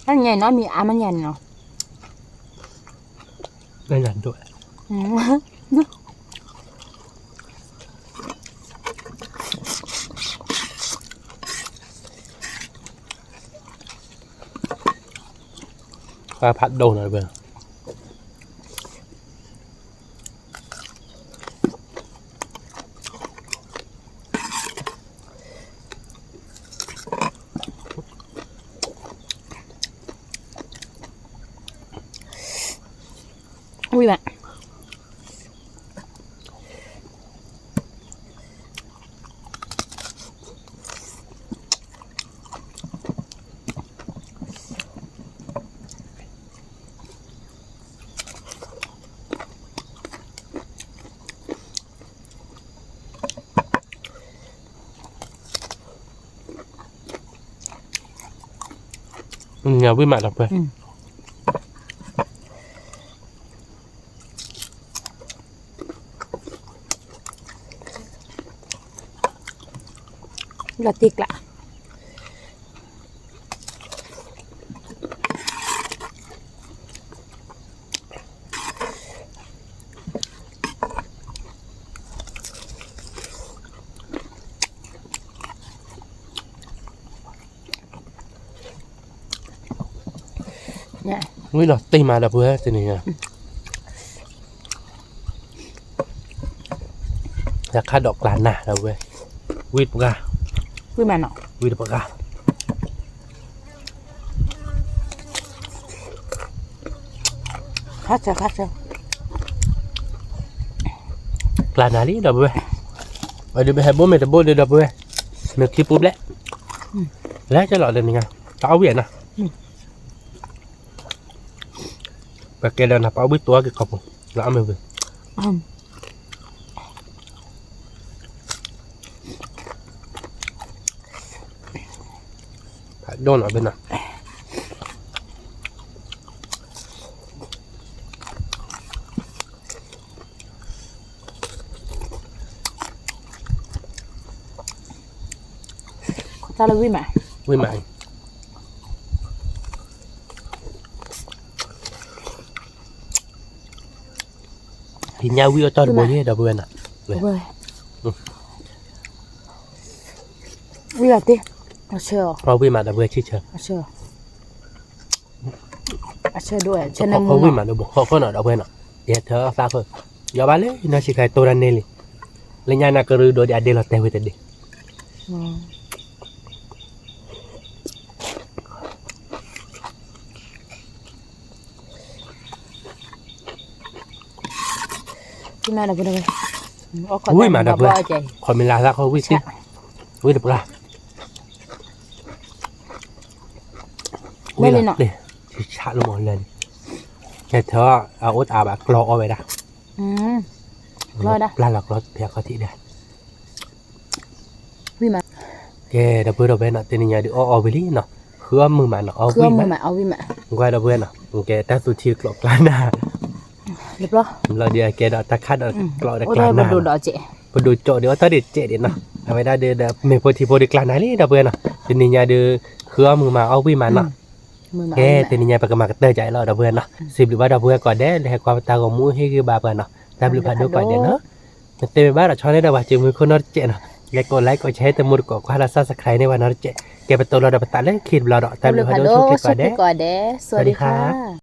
အညါနီၤ မံၤအါမးညါနီၤ, ပှၤဖးဒိၣ်နီၤ, ဝံၣ်ဘၣ် ဝံၣ်မးဒီပုၢ်ဝဲၢ်, လီၤတံၢ်ကျး ဝံၣ်လီၤတံၢ်မးဒီပုၢ်ဝဲၢ်တနံၤညါ, တၢ်ခါဒီးကျးနၢ်ဒီပုၢ်ဝဲၢ်, ဝံၣ်တပှၢ်, ဝံၣ်မးနီၤ, ဝံၣ်တပှၢ်, ခါဆၢခါဆၢ ကျးနၢ်လံဒီပုၢ်ဝဲၢ်, အဒုးပဟဲဘိမ့ၢ်တဘိဒီးဒီပုၢ်ဝဲၢ်, မ့ၢ်ခံပူၤဘျဲၣ်, လဲၤကလီၤဒီးနံၤညါ, တၢ်အီၣ်ဝံၣ်အနၤ, ပကဲဒီးနၤပအီၣ်ဝံၣ်တိၤအီၣ်က့ၤခီပူၤ, လၢအီၣ်မ့ၢ်ဝံၤ ဖးဒိၣ်နီၤဘၣ်နီၤ, တၢ်လၢဝံၣ်မး, ဝံၣ်မး, ဟံးညါဝံၣ်အီၣ်တၢ်တဘိယဲၢ်ဒီပုၢ်ဝဲၢ်နီၤ, ဝံၣ်လီၤတံၢ်, အဆၢ, ပှၤဝံၣ်မးဒီပုၢ်ဝဲၢ်ဆံၣ်ဆၢ, အဆၢဒိၣ်ဝဲ, ပှၤဝံၣ်မးဒီဘိၣ်ဃီဃီနီၤဒီပုၢ်ဝဲၢ်နီၤ, ယဟဲထၢသးဃၢ, ယီၤဘၣ်လၢနီၢ်ဆံးခါတိၢ်တၢ်န့ၢ်လံ, လၢညါနၤကရၢဒိးဒံးအဒ့လီၤတဲာ်ဝဲတဒ့ ဝံၣ်မးဒီပုၢ်ဝဲၢ်, ခီမ့ၢ်လၢသးခီဝံၣ်တံၢ်, ဝံၣ်တပှၢ်, ဝံၣ်လီၤတံၢ်, ဆံၣ်ဆးလၢမီၢ်လၢန့ၣ်, ဟဲထၢအအိၣ်တအါဘၣ်ကျီအီၣ်ဝဲဒၣ်, ပျၢ်လီၤကျီဖဲခီထံးဒၣ် ကဲ ဒီပုၢ်ဝဲၢ်နီၤ တနံၤညါဒုးအီၣ်အီၣ်ဝံၤလံနီၤ, ဃုအီၣ်မုာ်မးနီၤ အီၣ်ဝံၣ်မး, ကွၢ်ဒီပုၢ်ဝဲၢ်နီၤ, ကဲတၢ်သူထံတကျိးကျါနၤ, ဘျီဒုးကဲဒီးတၢ်ခါဒီးကျိးဒီးကျါနၤ, ပဒိၣ်ကၠိဒုးအီၣ်တၢ်ဒုးစဲးဒံးနီၤ, အဝဲဒၣ်ဒုးဒီးမ့ၢ်ဖိထံဖိဒုးကျါနၤလံ ဒီပုၢ်ဝဲၢ်နီၤ, တနံၤညါဒုး ဃုအီၣ်မုာ်မးအီၣ်ဝံၣ်မးနီၤ, ကဲတနံၤညါပကမၤကတၢၢ်ကလီၤ ဒီပုၢ်ဝဲၢ်နီၤ, စံးဘျုးဘၣ်ဒီပုၢ်ဝဲၢ်ကိးဂၤဒဲး လၢဟဲကွၢ်ပတၢ်ဂီၤမူဟ့ၣ်ဂံၢ်ဘါပှၤနီၤ, တၢ်ဘျုးဖးဒိၣ်ကိးဂၤဒဲးနီၤ, မ့ၢ်သ့မ့ၢ်ဘၣ်ဒီးဆီန့ၣ်ဒီးပှၤစံးမုၢ်ခိၣ်နီတစဲးနီၤ, လဲၤကိး like ကိး share တမူတကိး ကွၢ်လၢ subscribe န့ၢ်ပှၤနီတစဲး, ကဲပတိၢ်လီၤဒီးပသးလၢခံတဘျီဒီး တၢ်ဘျုးဖးဒိၣ်ဆိၣ်ဂ့ၤကိးဂၤဒဲး, စဝၤစဒံခါ